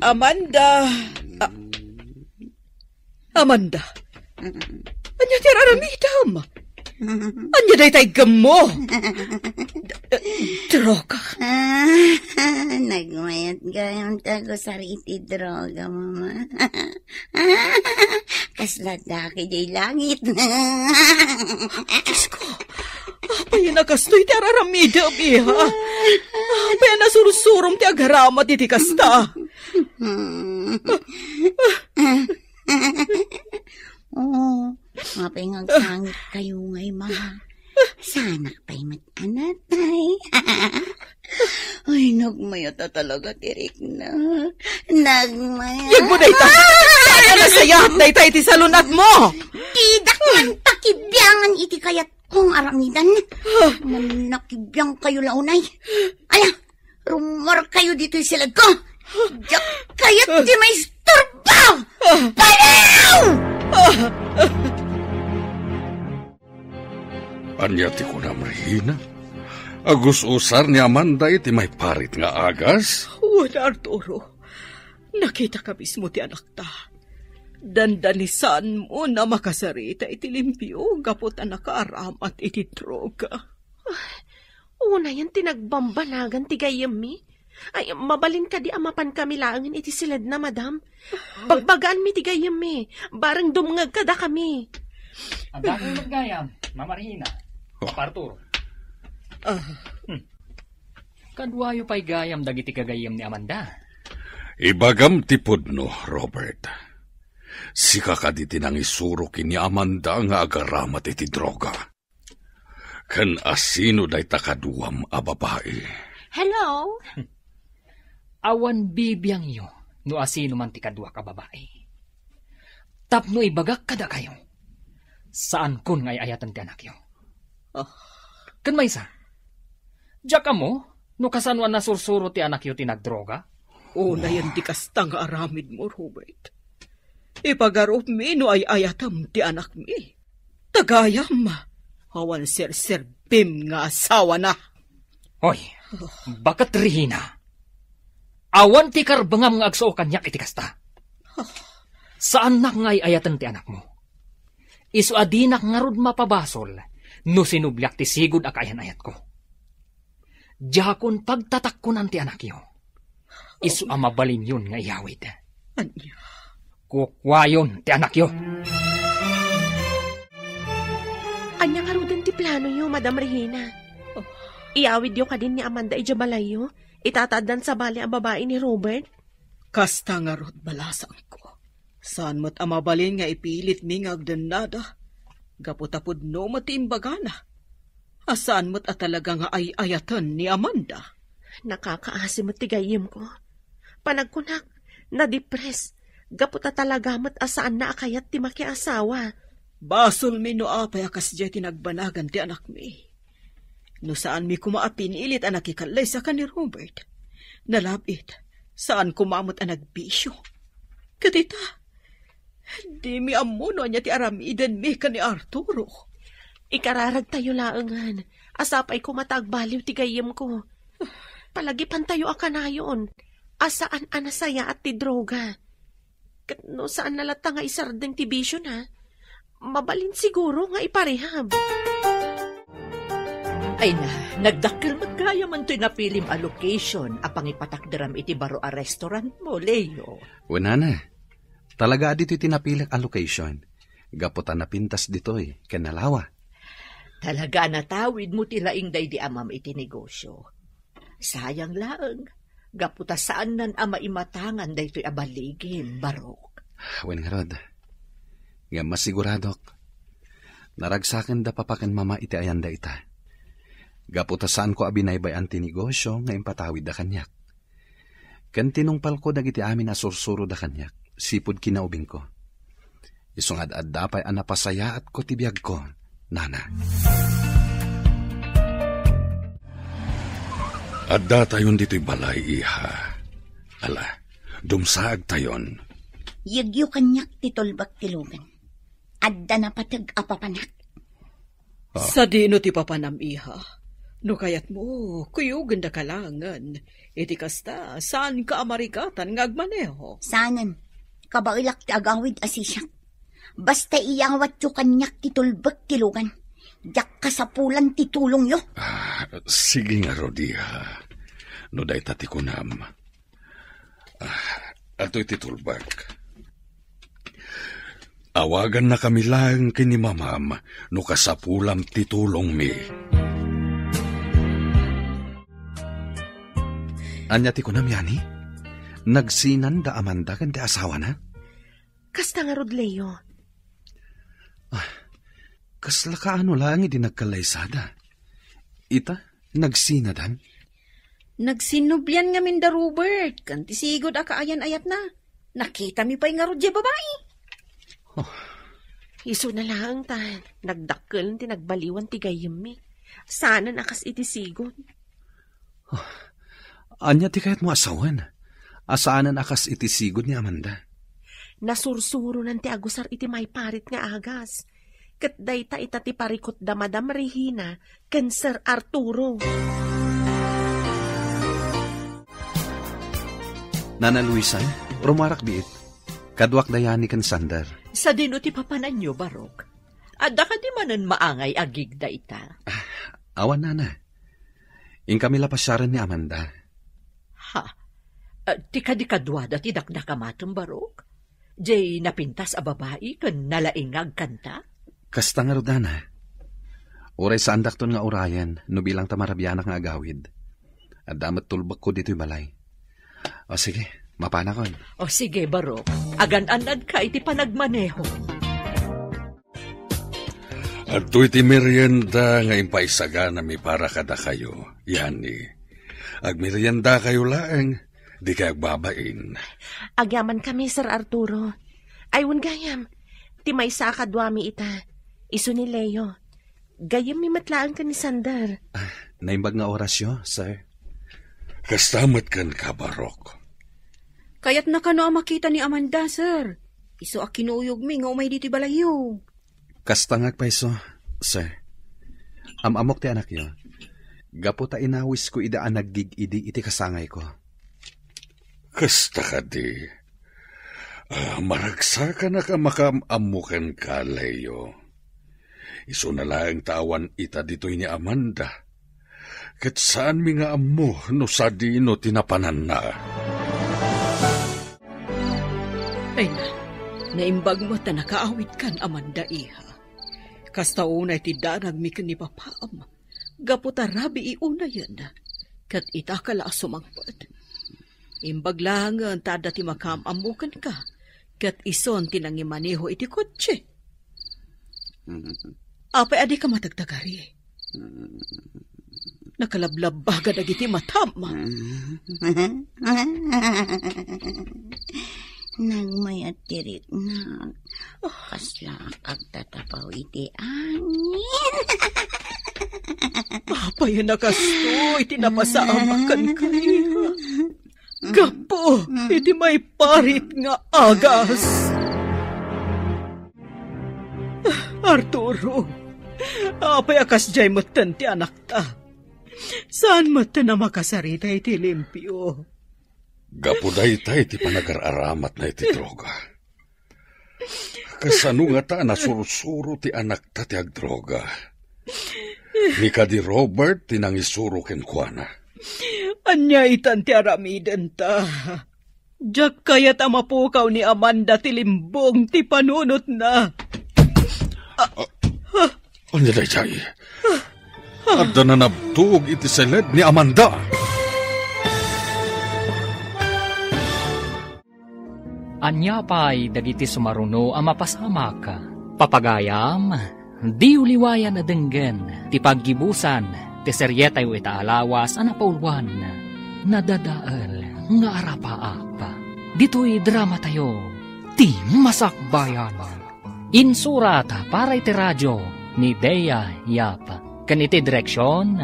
Amanda! Ah, Amanda! Ania ti ar-aramidem? Ania dayta iggemmo? D-, droga? Ah, nagmayat gayam ta agusar iti droga, Mama. Kasla dake diay langit. Diyos ko, apay a kastoy ti ar-aramidem, iha? Apay a nasursurom ti agaramat iti kasta? Oo, apay nga agsangit kayo ngay, Ma. Saanak pay met a natay. Ay, nagmayat a talaga ti rikna. Nagmayat. Yegmo dayta. Saan a nasayat dayta iti salun-atmo? Didak man pakibiangan iti kayat kong aramidan. Mannakibiang kayo la unay. Ala, rummuar kayo ditoy siledko. Diak kayat ti maisturbo! Baliw! Ania ti kunam, Regina? Agus-usar ni Amanda iti maiparit nga agas? Wen, Arturo. Nakitaka mismo ti anakta. Dandanisanmo a makasarita iti limpio gapu ta nakaaramat iti droga. Unayen ti nagbambanagan ti gayyemmi. Ay, mabalin kadi a mapankami laengen iti siledna, madam? Bagbagaanmi ti gayyemmi. Bareng dumngeg kadakami. Adda met gayam, Mama Regina. Oh. Papa Arturo. Ah. Hmm. Kaduayo pay gayam dagiti gagayyem ni Amanda. Ibagam ti pudno, Robert. Sika kadi ti nangisuro ken ni Amanda nga agaramat iti droga? Ken asino dayta kaduam a babai? Hello? Awan bibiangyo no asino man ti kaduak a babai. Tapno ibagak kadakayo, saankon nga ay-ayaten ti anakyo. Ah. Ken maysa, diak ammo no kasano a nasursuro ti anakyo ti nagdroga? Unayen ti kasta nga aramidmo, Robert. Ipagarupmi no ay-ayatem ti anakmi. Ta gayam, awan serserbim nga asawana. Oy, baket Regina. Awan ti karbengam nga agsao kaniak iti kasta. Saannak nga ay-ayaten ti anakmo. Isu a dinak ngarud mapabasol no sinubliak ti sigud a kaayan-ayatko. Diakon pagtatakkonan ti anakyo. Isu a mabalinyon nga iyawid. Ania? Kukuayon ti anakyo. Ania ngaruden ti planoyo, Madam Regina? Oh. Iyawidyo kadin ni Amanda idiay balayyo? Ita ti addan sabali a babai ni Robert? Kasta ngarud, balasangko. Saan met a mabalin nga ipilitmi nga agdennada. Gapu ta pudno met ti imbagana. A saan met a talaga nga ay-ayaten ni Amanda. Nakakaasi met ti gayyemko. Panagkunak, nadipres. Gapu ta talaga met a saanna a kayat ti makiasawa. Basolmi no apay a kasdiay ti nagbanagan ti anakmi. No saanmi koma a pinilit a nakikallaysa ken ni Robert, nalab-it, saan koma met a nagbisio. Ket ita, dimi ammo no ania ti aramidenmi ken ni Arturo. Ikararagtayo laengen a sapay koma ta agbaliw ti gayyemko. Palagipantayo a kanayon a saan a nasayaat ti droga. Ket no saanna latta nga isardeng ti bisiona, mabalin siguro nga iparehab. Ay na, nagdakkel met gayam toy napilim a location a pangipatakderam iti baro a restaurant mo, Leo. Wen, nana, talaga a ditoy ti napilek a location. Gapu ta napintas ditoy, ken nalawa. Talaga a natawid mo ti laing daydi amam iti negosio. Sayang laeng, gapu ta saannan a maimatangan daytoy a baligim, Barok. Wen ngarud, ngem masiguradok, naragsaken da papa ken mama iti ayanda ita. Gapu ta saanko a binaybay-an ti negosio nga impatawidda kaniak. Ken tinungpalko dagiti amin a sursuroda kaniak, sipud kinaubingko. Isu nga ad-adda pay a napasayaatko ti biagko, nana. Addatayon ditoy balay, iha. Ala, dumsaagtayon. Yegyo kaniak ti tulbek ti lugan. Adda napateg a papanak. Ah. Sadino ti papanam, iha? No kayatmo, kuyogenda ka laengen. Iti kasta, saanka a marikatan nga agmaneho. Saanen. Kabaelak ti agawid a sisiak. Basta iyawatyo kaniak ti tulbek ti lugan. Diak kasapulan ti tulongyo. Ah, sige ngarud, iha. No dayta ti kunam. Ah, adtoy ti tulbek. Awagannakami laeng ken ni mamam no kasapulam ti tulongmi. Ania ti kunam, yani? Nagsinan da Amanda ken ti asawana? Kasta ngarud, Leo. Ah, kasla kaano laeng idi nagkallaysada? Ita, nagsinadan? Nagsinnublian ngamin da Robert, ken ti sigud a kaayan-ayatna. Nakitami pay ngarud diay babai. Oh. Isuna laeng ta nagdakkel ti nagbaliwan ti gayyemmi. Saanen a kas iti sigud. Oh. Ania ti kayatmo a sawen? A saanen a kas iti sigud ni Amanda. Nasursuronan ti agusar iti maiparit nga agas. Ket dayta ita ti parikut da Madam Regina ken Sir Arturo. Nana Luisa, rumarak biit. Kaduak da Yani ken Sander. Sadino ti papananyo, Barok? Adda kadi manen maangay a gig dayta? Ah, awan, nana. Inkami la pasiaren ni Amanda. Ha? Ah, ti kadi kaduada ti dakdakamatem, Barok? Jay napintas a babai ken nalaingag kanta? Kasta ngarud, nana. Uray saandakton nga urayen no bilang ta marabianak nga agawid. Adda met tulbekko ditoy balay. O sige, mapanakon. O sige, Barok. Agan-annadka iti panagmaneho. Adtoy ti merienda nga impaisaganami para kadakayo, Yani. Agmeriendakayo laeng, dikay agbabain. Agyamankami, Sir Arturo. Ay, wen gayam, ti maysa a kaduami ita, isu ni Leo. Gayyemmi met laeng ken ni Sander. Ah, naimbag nga orasyo, sir. Kasta met kenka, Barok. Kayatna kano a makita ni Amanda, sir. Isu a kinuyogmi nga umay ditoy balayyo. Kasta nga agpayso, sir. Am-ammok ti anakyo. Gapu ta inawisko ida a naggig-idi iti kasangayko. Kasta kadi. Ah, maragsakanak a makaam-ammo kenka, Leo. Isuna laeng ta awan ita ditoy ni Amanda. Ket saanmi nga ammo no sadino ti napananna. Ay na, naimbag met ta nakaawidkan, Amanda, iha. Kasta unay ti danagmi ken ni Papam, gapu ta rabii unayen, ket ita ka la a sumangpet. Imbag laengen ta adda ti makaam-ammo kenka, ket isun ti nangimaneho iti kotse. Apay a dika matagtagari? Nakalablabbaga dagiti matam. Nagmayat ti riknak. Kasla agtatapaw iti angin. Apay a nakastoy ti napasamak kenka, iha? Gapu iti maiparit nga agas. Arturo, apay a kasdiay metten ti anakta? Saan metten a makasarita iti limpio? Gapu dayta iti panagar-aramatna iti droga. Kasano ngata a nasursuro ti anakta ti agdroga? Ni kadi Robert ti nangisuro kenkuana. Ania itan ti aramidenta? Diak kayat a mapukaw ni Amanda ti limbong ti panunotna. Ania daydiay? Adda nanabtog iti seled ni Amanda. Ania pay dagiti sumaruno a mapasamak? Papagayam, diyo liwayan a denggen ti paggibusan ti serietayo ita a lawas a napauluan, Nadadael nga Arapaap. Ditoy dramatayo, Ti Masakbayan. Insurat para iti radio ni Dea Yap, ken iti direksion,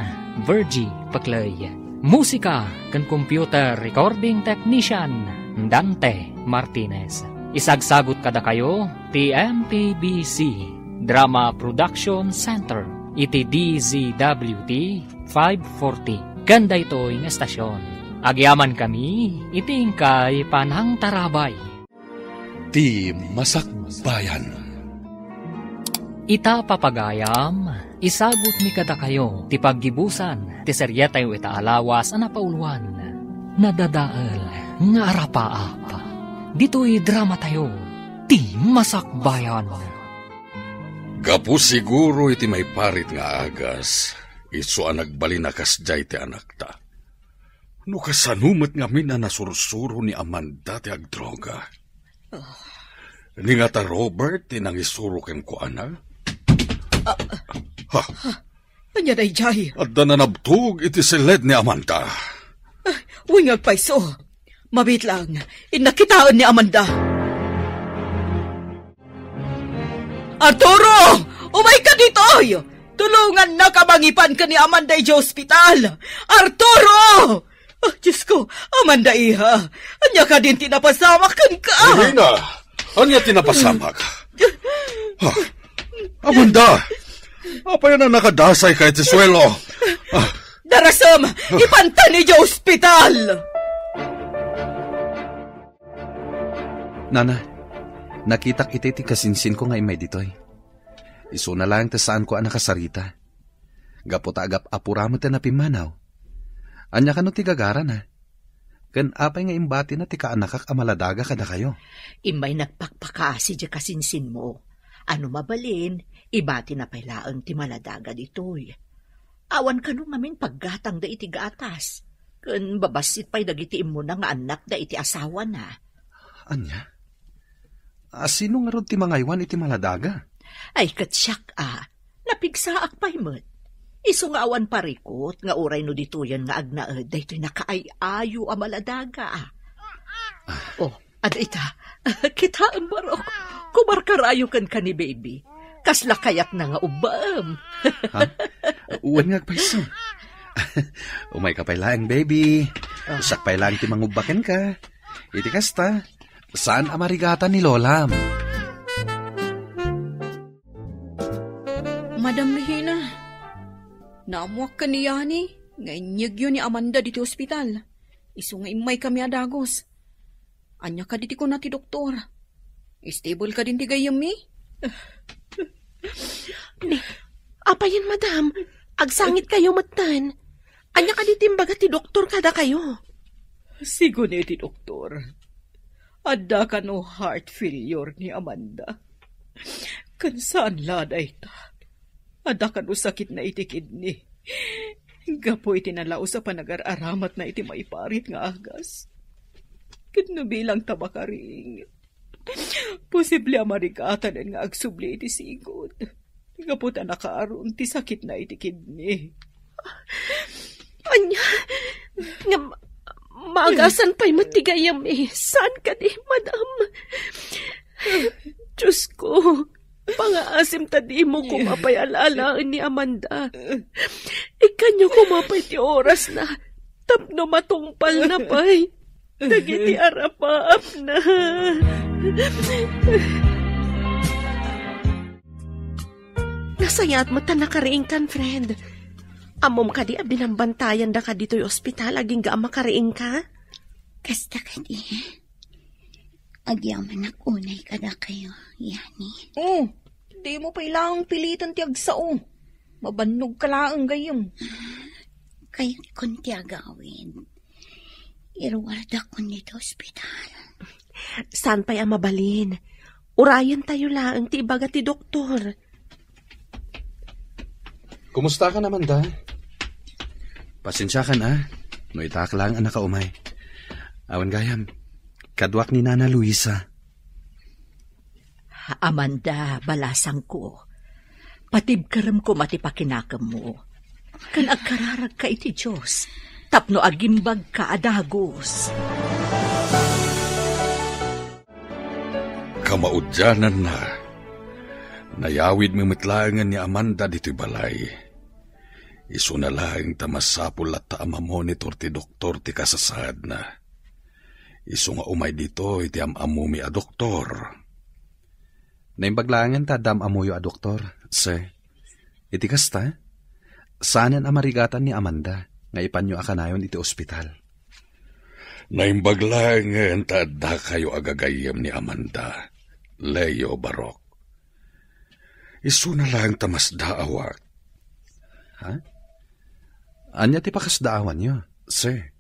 Virgie Pecley. Musika ken computer recording technician, Dante Martinez. Isagsagut kadakayo ti M P B C Drama Production Center iti D Z W T five forty. Ken daytoy nga estasion, agyamankami iti inkay panangtarabay. Ti Masakbayan. Ita papagayam, isagutmi kadakayo ti paggibusan ti serietayo ita a lawas a napauluan, Nadadael nga Arapaap. Ditoy dramatayo, Ti Masakbayan. Gapu siguro iti maiparit nga agas, isu a nagbalin a kasdiay ti anakta. No kasano met ngamin a nasursuro ni Amanda ti agdroga? Ni ngata Robert ti nangisuro kenkuana? Ha? Ania daydiay? Adda nanabtog iti seled ni Amanda. Wen nga agpayso. Mabiit lang, innak kitaen ni Amanda. Arturo! Umayka ditoy! Tulongannaka a mangipan ken ni Amanda idiay ospital! Arturo! Ah, Diyos ko, Amanda, iha, ania kadin ti napasamak kenka? Regina, ania ti napasamak? Ha? Amanda! Apay a nakadasayka iti suelo? Ah. Darasem, ipanta idiay ospital! Nana, nakitak iti ti kasinsinko nga immay ditoy. Isuna laeng ti saanko a nakasarita. Gapu ta agap-apura met ti napimmanaw. Ania kano ti gagarana? Ken apay nga imbatina ti kaanakak a maladaga kadakayo? Immay nagpakpakaasi ti kasinsinmo. Ano mabalin, ibatina pay laeng ti maladaga ditoy. Awan kano ngamin paggatangda iti gatas. Ken babassit pay dagiti immuna nga annakda iti asawana. Ania? A, sino ngarud ti mangaywan iti maladaga? Ay, ket siak a, napigsaak pay met. Isu nga awan parikut nga uray no ditoyen nga agnaed daytoy nakaay-ayo a maladaga. Ah. Oh, ada ita. Kitaem, barok. Kumarkarayo kenka ni baby. Kasla kayatna nga ubbaem. Ha? Wen nga agpayso. Umayka pay laeng, baby. Ah. Siak pay laeng ti mangubba kenka. Iti kasta, saan a marigatan ni Lolam. Madam Regina, naammoak ken ni Yani nga inyegyo ni Amanda ditoy ospital. Isu nga immaykami a dagus. Ania kadi ti kuna ti doktor? Stable kadin ti gayyemmi? Ni, apayen, madam? Agsangitkayo metten. Ania kadi ti imbaga ti doktor kadakayo? Sigun iti doktor, Adda kano heart failure ni Amanda. Ken saan la dayta. Adda kano sakitna iti kidney. Gapu iti nalaus a panagar-aramatna iti maiparit nga agas. Ket no bilang ta makaring, posible a marigatanen nga agsubli iti sigud. Gapu ta nakaaron ti sakitna iti kidney. Ania? Nga ma-, maagasan pay met ti gayyem, eh. Saan kadi, madam? Diyos ko, pangaasim ta dimo koma pay alaalaen ni Amanda. Ikkanyo koma pay ti orasna tapno matungpalna pay dagiti arapaapna. Nasayaat met ta nakariingkan, friend. Ammom kadi a binambantayan daka ditoy ospital agingga a makariingka? Kasta kadi. Agyamanak unay kadakayo, Yani. Oh, dimo pay laeng piliten ti agsao. Mabannogka laeng gayyem. Kayatkon ti agawid. Iruardakon ditoy ospital. Saan pay a mabalin? Urayentayo laeng ti ibaga ti doktor. Kumusta ka naman, da? Pasensiakan, a. No itaak laeng a nakaumay. Awan gayam, kaduak ni Nana Luisa. Amanda, balasangko, patibkerem koma ti pakinakemmo, ken agkararagka iti Dios tapno agimbagka a dagus. Kamaudiananna, nayawid met laengen ni Amanda ditoy balay. Isuna laeng ta masapul latta a mamonitor ti doktor ti kasasaadna. Isu nga umay ditoy ti am-ammomi a doktor. Naimbag laengen ta adda am-ammoyo a doktor, sir. Iti kasta, saanen a marigatan ni Amanda nga ipanyo a kanayon iti ospital. Naimbag laengen ta addakayo a gagayyem ni Amanda, Leo, Barok. Isuna laeng ta masdaawak. Ha? Ania ti pakasdaawanyo, sir?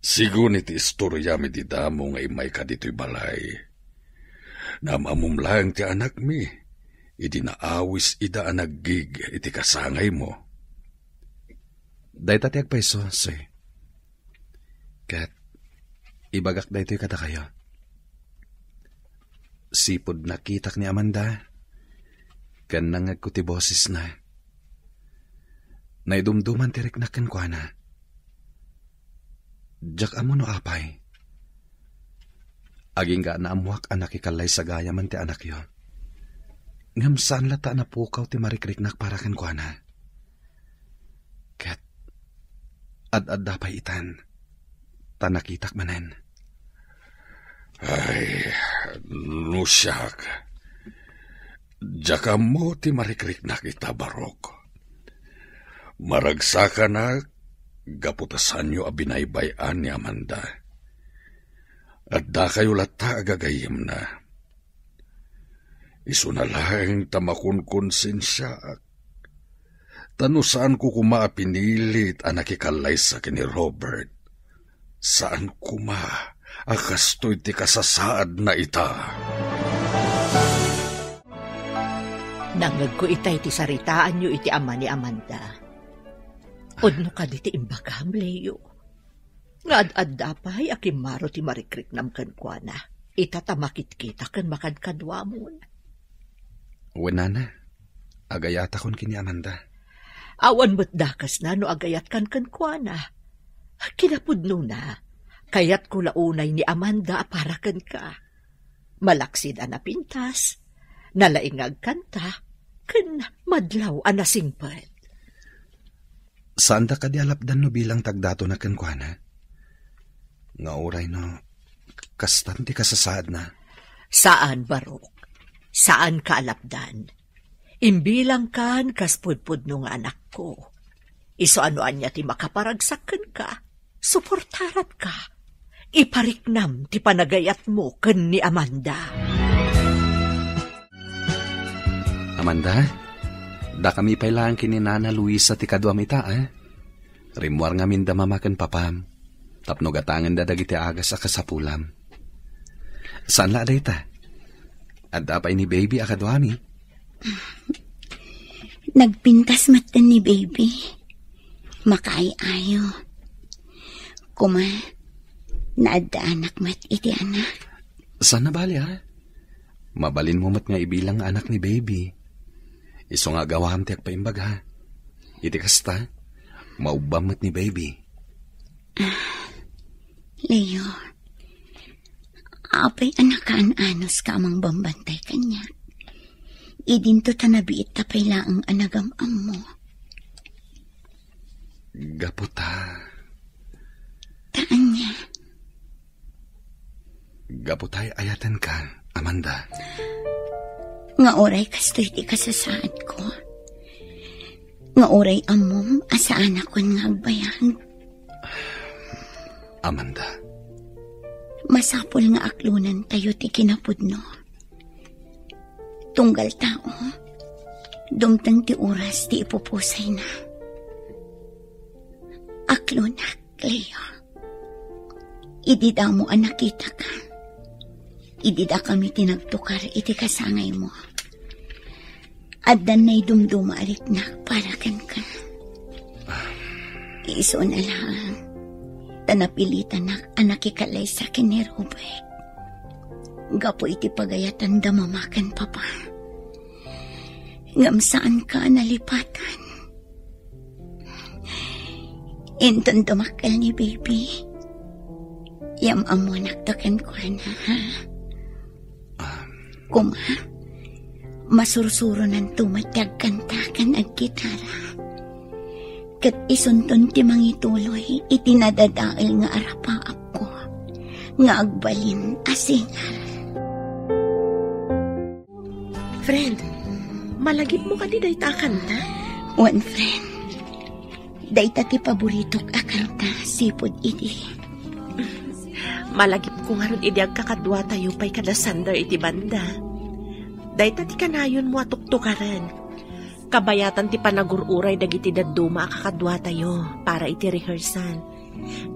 Sigun iti istoriam idi damo nga immayka ditoy balay. Naam-ammom laeng ti anakmi, idi naawis ida a naggig iti kasangaymo. Dayta ti agpayso, sir. Ket ibagak daytoy kadakayo. Sipud nakitak ni Amanda, ken nangngegko ti bosesna. Naidumduman ti riknak kenkuana. Diak ammo no apay. Agingga naammoak a nakikallaysa gayamen ti anakyo. Ngem saan latta a napukaw ti marikriknak para kenkuana. Ket ad-adda pay itan, ta nakitak manen. Ay, no siak, diak ammo ti marikriknak ita, Barok. Maragsakanak gapu ta saanyo a binaybay-an ni Amanda. Addakayo latta a gagayyemna. Isuna laeng ta makonkonsensiaak. Ta no saanko koma a pinilit a nakikallaysa ken ni Robert, saan koma a kastoy ti kasasaadna ita. Nangngegko itay ti saritaanyo iti ama ni Amanda. Pudno kadi ti imbagam, Leo, nga ad-adda pay a kimmaro ti marikriknam kenkuana, ita ta makitkita ken makadkaduamon. Wen, nana, agayatakon ken ni Amanda. Awan met dakesna no agayatkan kenkuana. Kinapudnona, kayatko la unay ni Amanda a para kenka. Malaksid a napintas, nalaing nga agkanta, ken madlaw a nasingpet. Saanda kadi a lapdan no bilang tagdatona kenkuana? Nga uray no kastan ti kasasaadna? Saan, Barok. Saanka a lapdan. Imbilangkan kas pudpudno nga anakko. Isu a no ania ti makaparagsak kenka, suportaratka. Ipariknam ti panagayatmo ken ni Amanda. Amanda, dakami pay laeng ken ni Nana Luisa ti kaduam ita, a? Rimmuar ngamin da mama ken papam, tapno gatangenda dagiti agas a kasapulam. Saan la a dayta? Adda pay ni baby a kaduami? Nagpintas metten ni baby. Makaay-ayo. Kuma, naaddaanak met iti anak. Saan a bali, ha? Mabalinmo met nga ibilang nga anak ni baby. Isu nga agawam ti agpaimbag, ha? Iti kasta, maubbam met ni baby. Leo, apay a nakaan-anos ka a mangbambantay kaniak? Idinto ta nabiit ta pay laeng a nagam-ammo. Gapu ta. Ta ania? Gapu ta ay-ayatenka, Amanda. Nga uray kastoy ti kasasaadko. Nga uray ammom a saanakon nga agbayag. Amanda. Masapul nga aklonentayo ti kinapudno. Tunggal tao, dumteng ti oras ti ipupusayna. Aklonak, Leo. Idi damo a nakitaka, idi dakami ti nagtukar iti kasangaymo, addan naidumduma a riknak para kenka. Isuna laeng ta napilitanak a nakikalaysa ken ni Robert gapu iti pagayatanda mama ken papa. Ngem saanka a nalipatan. Inton dumakkel ni baby, yam-ammonakto kenkuana, ha? Kuma, masursuronanto met ti agkanta ken aggitara. Ket isunton ti mangituloy iti nadadael nga arapaapko nga agbalin a singer. Friend, malagipmo kadi dayta a kanta? Wen, friend. Dayta ti paboritok a kanta, sipud idi. Malagipko ngarud idi agkakaduatayo pay kada Sander iti banda. Dayta ti kanayonmo a tuktukaren. Kabayatan ti panagur-uray dagiti dadduma a kakaduatayo para iti rehearsal.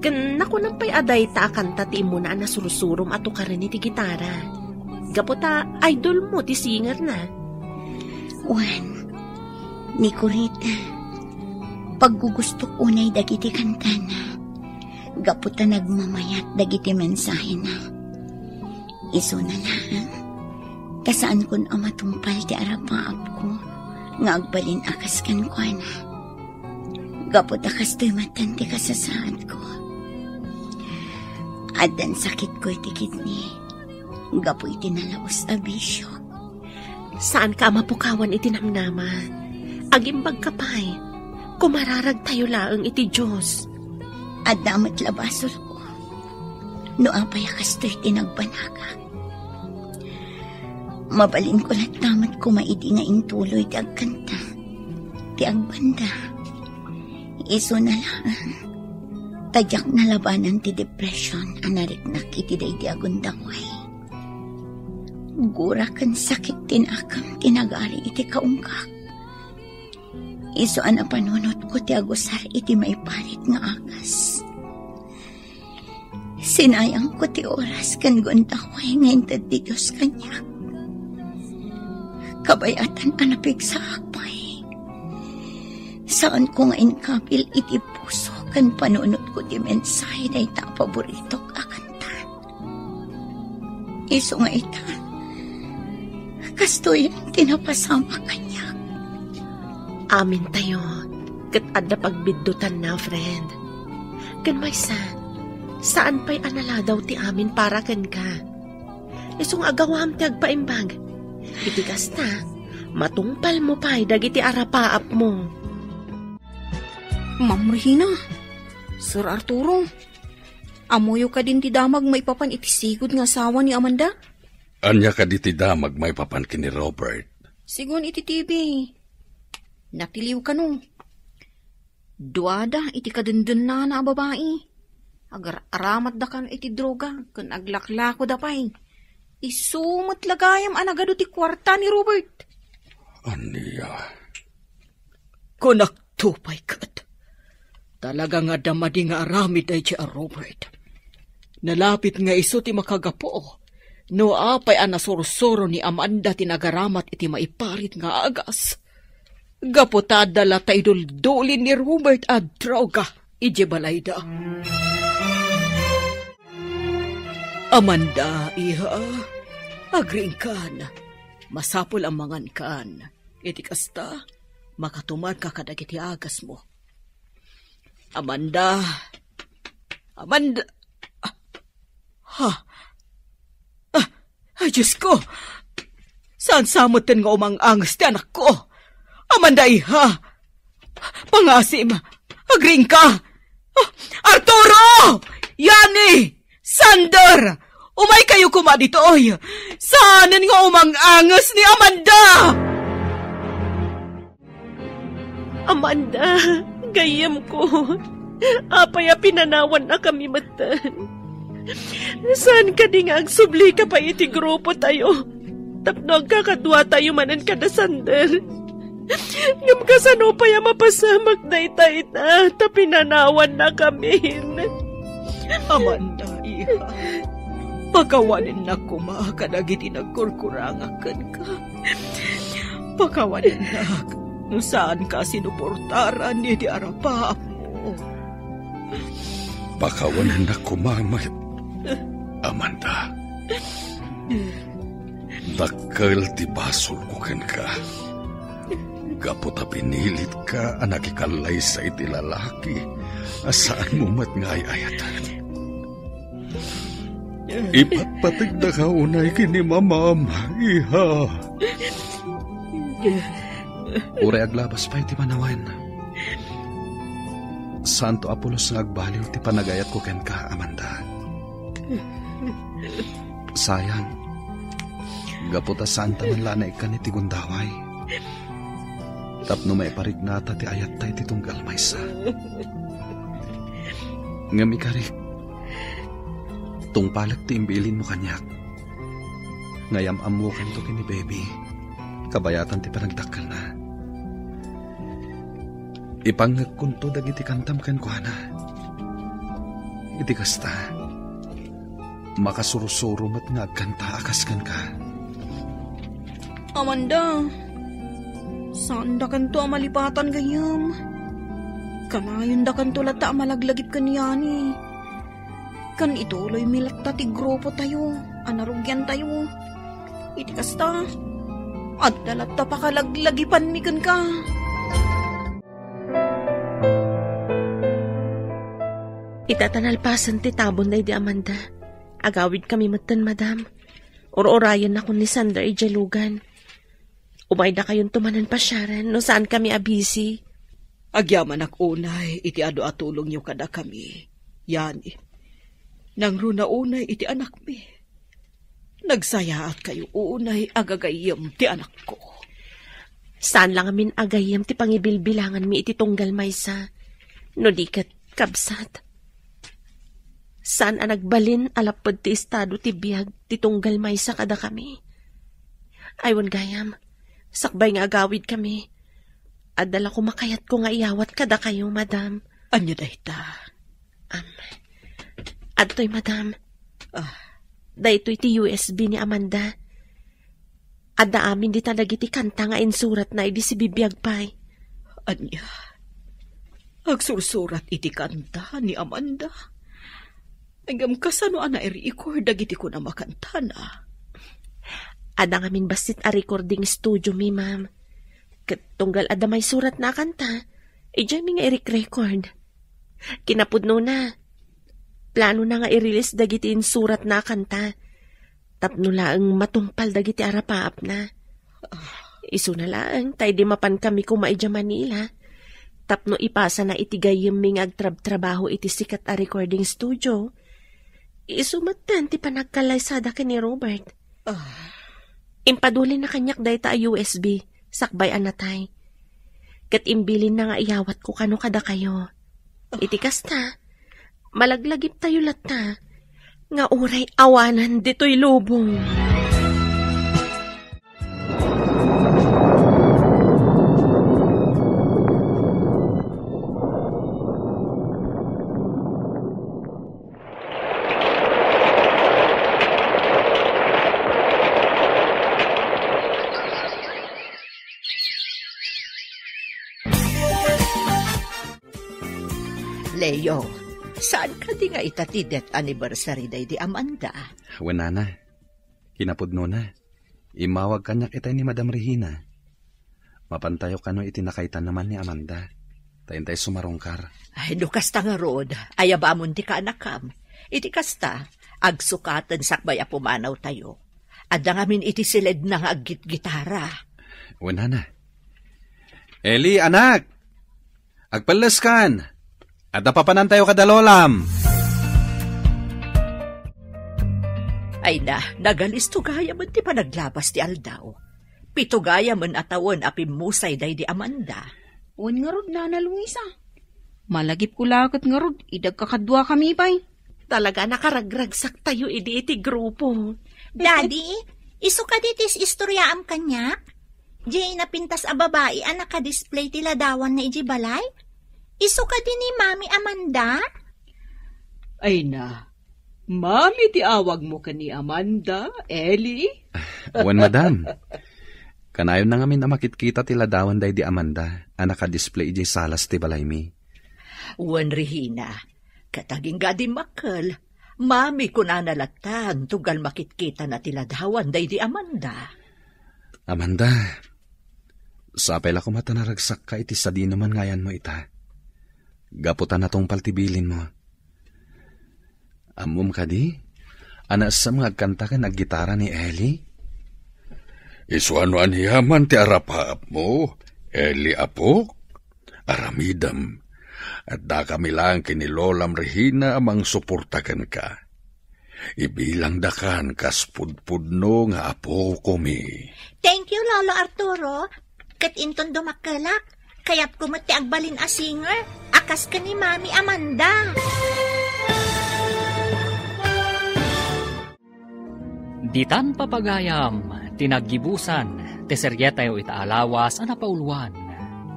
Ken nakunam pay a dayta a kanta ti immuna a nasursurom a tukaren iti gitara. Gapu ta idolmo ti singerna. Wen, ni Corita, paggugustok unay dagiti kantana. Gapu ta nagmamayat dagiti mensahena. Isuna laeng, ta saankon a matungpal ti arapaapko nga agbalin a kas kenkuana. Gapu ta kastoy metten ti kasasaadko. Addan sakitko iti kidney gapu iti nalaus a bisio. Saanka a mapukawan iti namnama. Agimbagka pay. Kumararagtayo laeng iti Dios. Adda met la basolko. No apay a kastoy ti nagbanagak. Mabalinko latta met koma idi nga intuloy ti agkanta, ti agbanda. Isuna laeng, ta diak nalabanan ti depression a nariknak iti daydi a gundaway. Gura ken sakit ti nakem ti nagari iti kaungkak. Isu a napanunotko ti agusar iti maiparit nga agas. Sinayangko ti oras ken gundaway nga inted ti Dios kaniak. Kabayatan a napigsaak pay. Saanko nga inkabil iti puso ken panunotko ti mensahe dayta a paboritok a kanta. Isu nga ita, kastoy ti napasamak kaniak. Amintayo, ket adda pagbiddutanna, friend. Ken maysa, saan pay a naladaw ti amin para kenka. Isu nga agawam ti agpaimbag. Iti kasta, matungpalmo pay dagiti arapaapmo. Ma'am Regina, Sir Arturo, ammoyo kadin ti damag maipapan iti sigud nga asawa ni Amanda? Ania kadi ti damag maipapan ken ni Robert? Sigun iti T V, natiliw kano. Duada iti kadendennana a babai. Agar-aramatda kano iti droga ken aglaklakoda pay. Isu met la gayam a nagadu ti kuarta ni Robert. Ania? Kunakto pay ket, talaga nga adda madi nga aramid daydiay a Robert. Nalapit nga isu ti makagapu no apay a nasursuro ni Amanda ti nagaramat iti maiparit nga agas, gapu ta adda latta idulduli ni Robert a droga idiay balayda. Amanda, iha, agriingkan. Masapul a mangankan. Iti kasta, makatumarka kadagiti agasmo. Amanda. Amanda. Ah, ha? Ah, ay, Diyos ko! Saan sa metten nga umang-anges ti anakko? Amanda, iha! Pangasim! Agriingka! Ah, Arturo! Yani! Sander! Umaykayo koma ditoy! Saanen nga umang-anges ni Amanda! Amanda, gayyemko, apay a pinanawannakami metten? Saan kadi nga agsublika pay iti grupotayo tapno agkakaduatayo manen kada Sander? Ngem kasano pay a mapasamak dayta ita ta pinanawannakamin? Amanda, iha, pakawanennak koma kadagiti nagkurkurangak kenka. Pakawanennak no saanka a sinuportaran iti arapaapmo. Pakawanennak koma met, Amanda. Dakkel ti basolko kenka. Gapu ta pinilitka a nakikallaysa iti lalaki a saanmo met nga ay-ayaten. Ipatpategdaka unay ken ni mamam, iha. Uray aglabas pay ti panawen, saanto a pulos nga agbaliw ti panagayatko kenka, Amanda. Sayang, gapu ta saanta man la a naikkan iti gundaway tapno maiparignata ti ayatta iti tunggal maysa. Ngem ikarik, tungpalek ti imbilinmo kaniak. Nga yam-ammokanto ken ni Baby, kabayatan ti panagdakkelna. Ipangngegkonto dagiti kantam kenkuana. Iti kasta, makasursuro met nga agkanta a kas kenka. Amanda, saandakanto a malipatan gayyem. Kanayondakanto latta a malaglagip ken Yani. Ken ituloymi latta ti grupotayo a narugiantayo. Iti kasta, adda latta pakalaglagipanmi kenka. Ita ta nalpasen ti tabon daydi Amanda, agawidkami metten, madam. Ur-urayennakon ni Sander idiay lugan. Umaydakayonto manen pasiaren no saankami a busy. Agyamanak unay iti adu a tulongyo kadakami, Yani. Nangruna unay iti anakmi. Nagsayaatkayo unay a gagayyem ti anakko. Saan la ngamin a gayyem ti pangibilbilanganmi iti tunggal maysa, no di ket kabsat. Saan a nagbalin a lapped ti estado ti biag ti tunggal maysa kadakami. Ay, wen gayam, sakbay nga agawidkami, adda la koma kayatko nga iyawat kadakayo, madam. Ania dayta? Am, adtoy, madam. Ah. Daytoy ti U S B ni Amanda. Adda amin dita dagiti kanta nga insuratna idi sibibiag pay. Ania? Agsursurat iti kanta ni Amanda? Ngem kasano a nai-record dagiti kunam a kantana? Adda ngamin bassit a recording studio mi, ma'am. Ket tunggal adda maisuratna a kanta, idiaymi nga irek-record. Kinapudnona, planona nga i-release dagiti insuratna a kanta tapno laeng matungpal dagiti arapaapna. Isuna laeng ta idi mapankami koma idiay Manila tapno ipasana iti gayyemmi nga agtrabtrabaho iti sikat a recording studio, isu metten ti panagkallaysada ken ni Robert. Ah. Impadulinna kaniak dayta a U S B sakbay a natay. Ket imbilinna nga iyawatko kano kadakayo. Iti kasta, malaglagiptayo latta nga uray awanan ditoy lubong. Yo, saan kadi nga ita ti death anniversary daydi Amanda? Wen, nana, kinapudnona, immawag kaniak itay ni Madam Regina. Mapantayo kano iti nakaitan naman ni Amanda. Ta intay sumarungkar. Ay, no kasta ngarud, ayabamon ti kaanakam. Iti kasta, agsukaten sakbay a pumanawtayo. Adda ngamin iti siledna nga aggitgitara. Wen, nana. Eli, anak! Agpelleskan! Adda papanantayo kada lolam! Ay na, nagalisto gayamen ti panaglabas ti aldaw. Pito gayamen a tawen a pimmusay daydi Amanda. Wen ngarud, Nana Luisa. Malagipko la ket ngarud, idi agkakaduakami pay. Talaga, nakaragragsaktayo idi iti grupo. Daddy, isu kadi ti is-istoryaam kaniak? Jay napintas a babai a nakadisplay ti ladawanna iji balay? Isu kadi ni Mami Amanda? Ay na, Mami ti awagmo ken ni Amanda, Eli? Wen, madam. Kanayon na ngamin a makitkita ti ladawan daydi Amanda a nakadisplay idiay salas ti balaymi. Wen, Regina, ket agingga dimmakkel, Mami, kunana latta, tugal makitkitana ti ladawan daydi Amanda. Amanda, sapay la koma ta naragsakka iti sadinoman nga ayanmo ita. Gapu ta natungpal ti bilinmo. Ammom kadi? A naessem nga agkanta ken aggitara ni Eli? Isu a no aniaman ti arapaapmo, Eli apok, aramidem. Addakami laeng ken ni Lolam Regina a mangsuporta kenka. Ibilangdakan kas pudpudno nga apokomi. Thank you, Lolo Arturo. Ket inton dumakkelak, kayatko met ti agbalin a singer, a kas ken ni Mami Amanda. Ditan papagayam ti naggibusan ti serietayo ita a lawas a napauluan,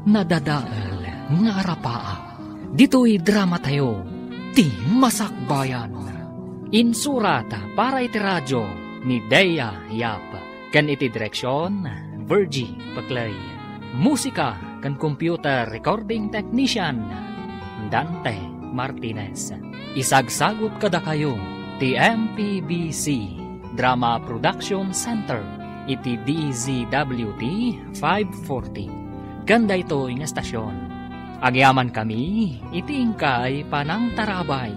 Nadadael nga Arapaap. Ditoy dramatayo, ti Masakbayan. Insurat para iti radio ni Dea Yap. Ken iti direksion, Virgie Paclay. Musika ken computer recording technician, Dante Martinez. Isagsagut kadakayo ti M P B C Drama Production Center iti D Z W T five forty. Ken daytoy nga estasion, agyamankami iti inkay panangtarabay.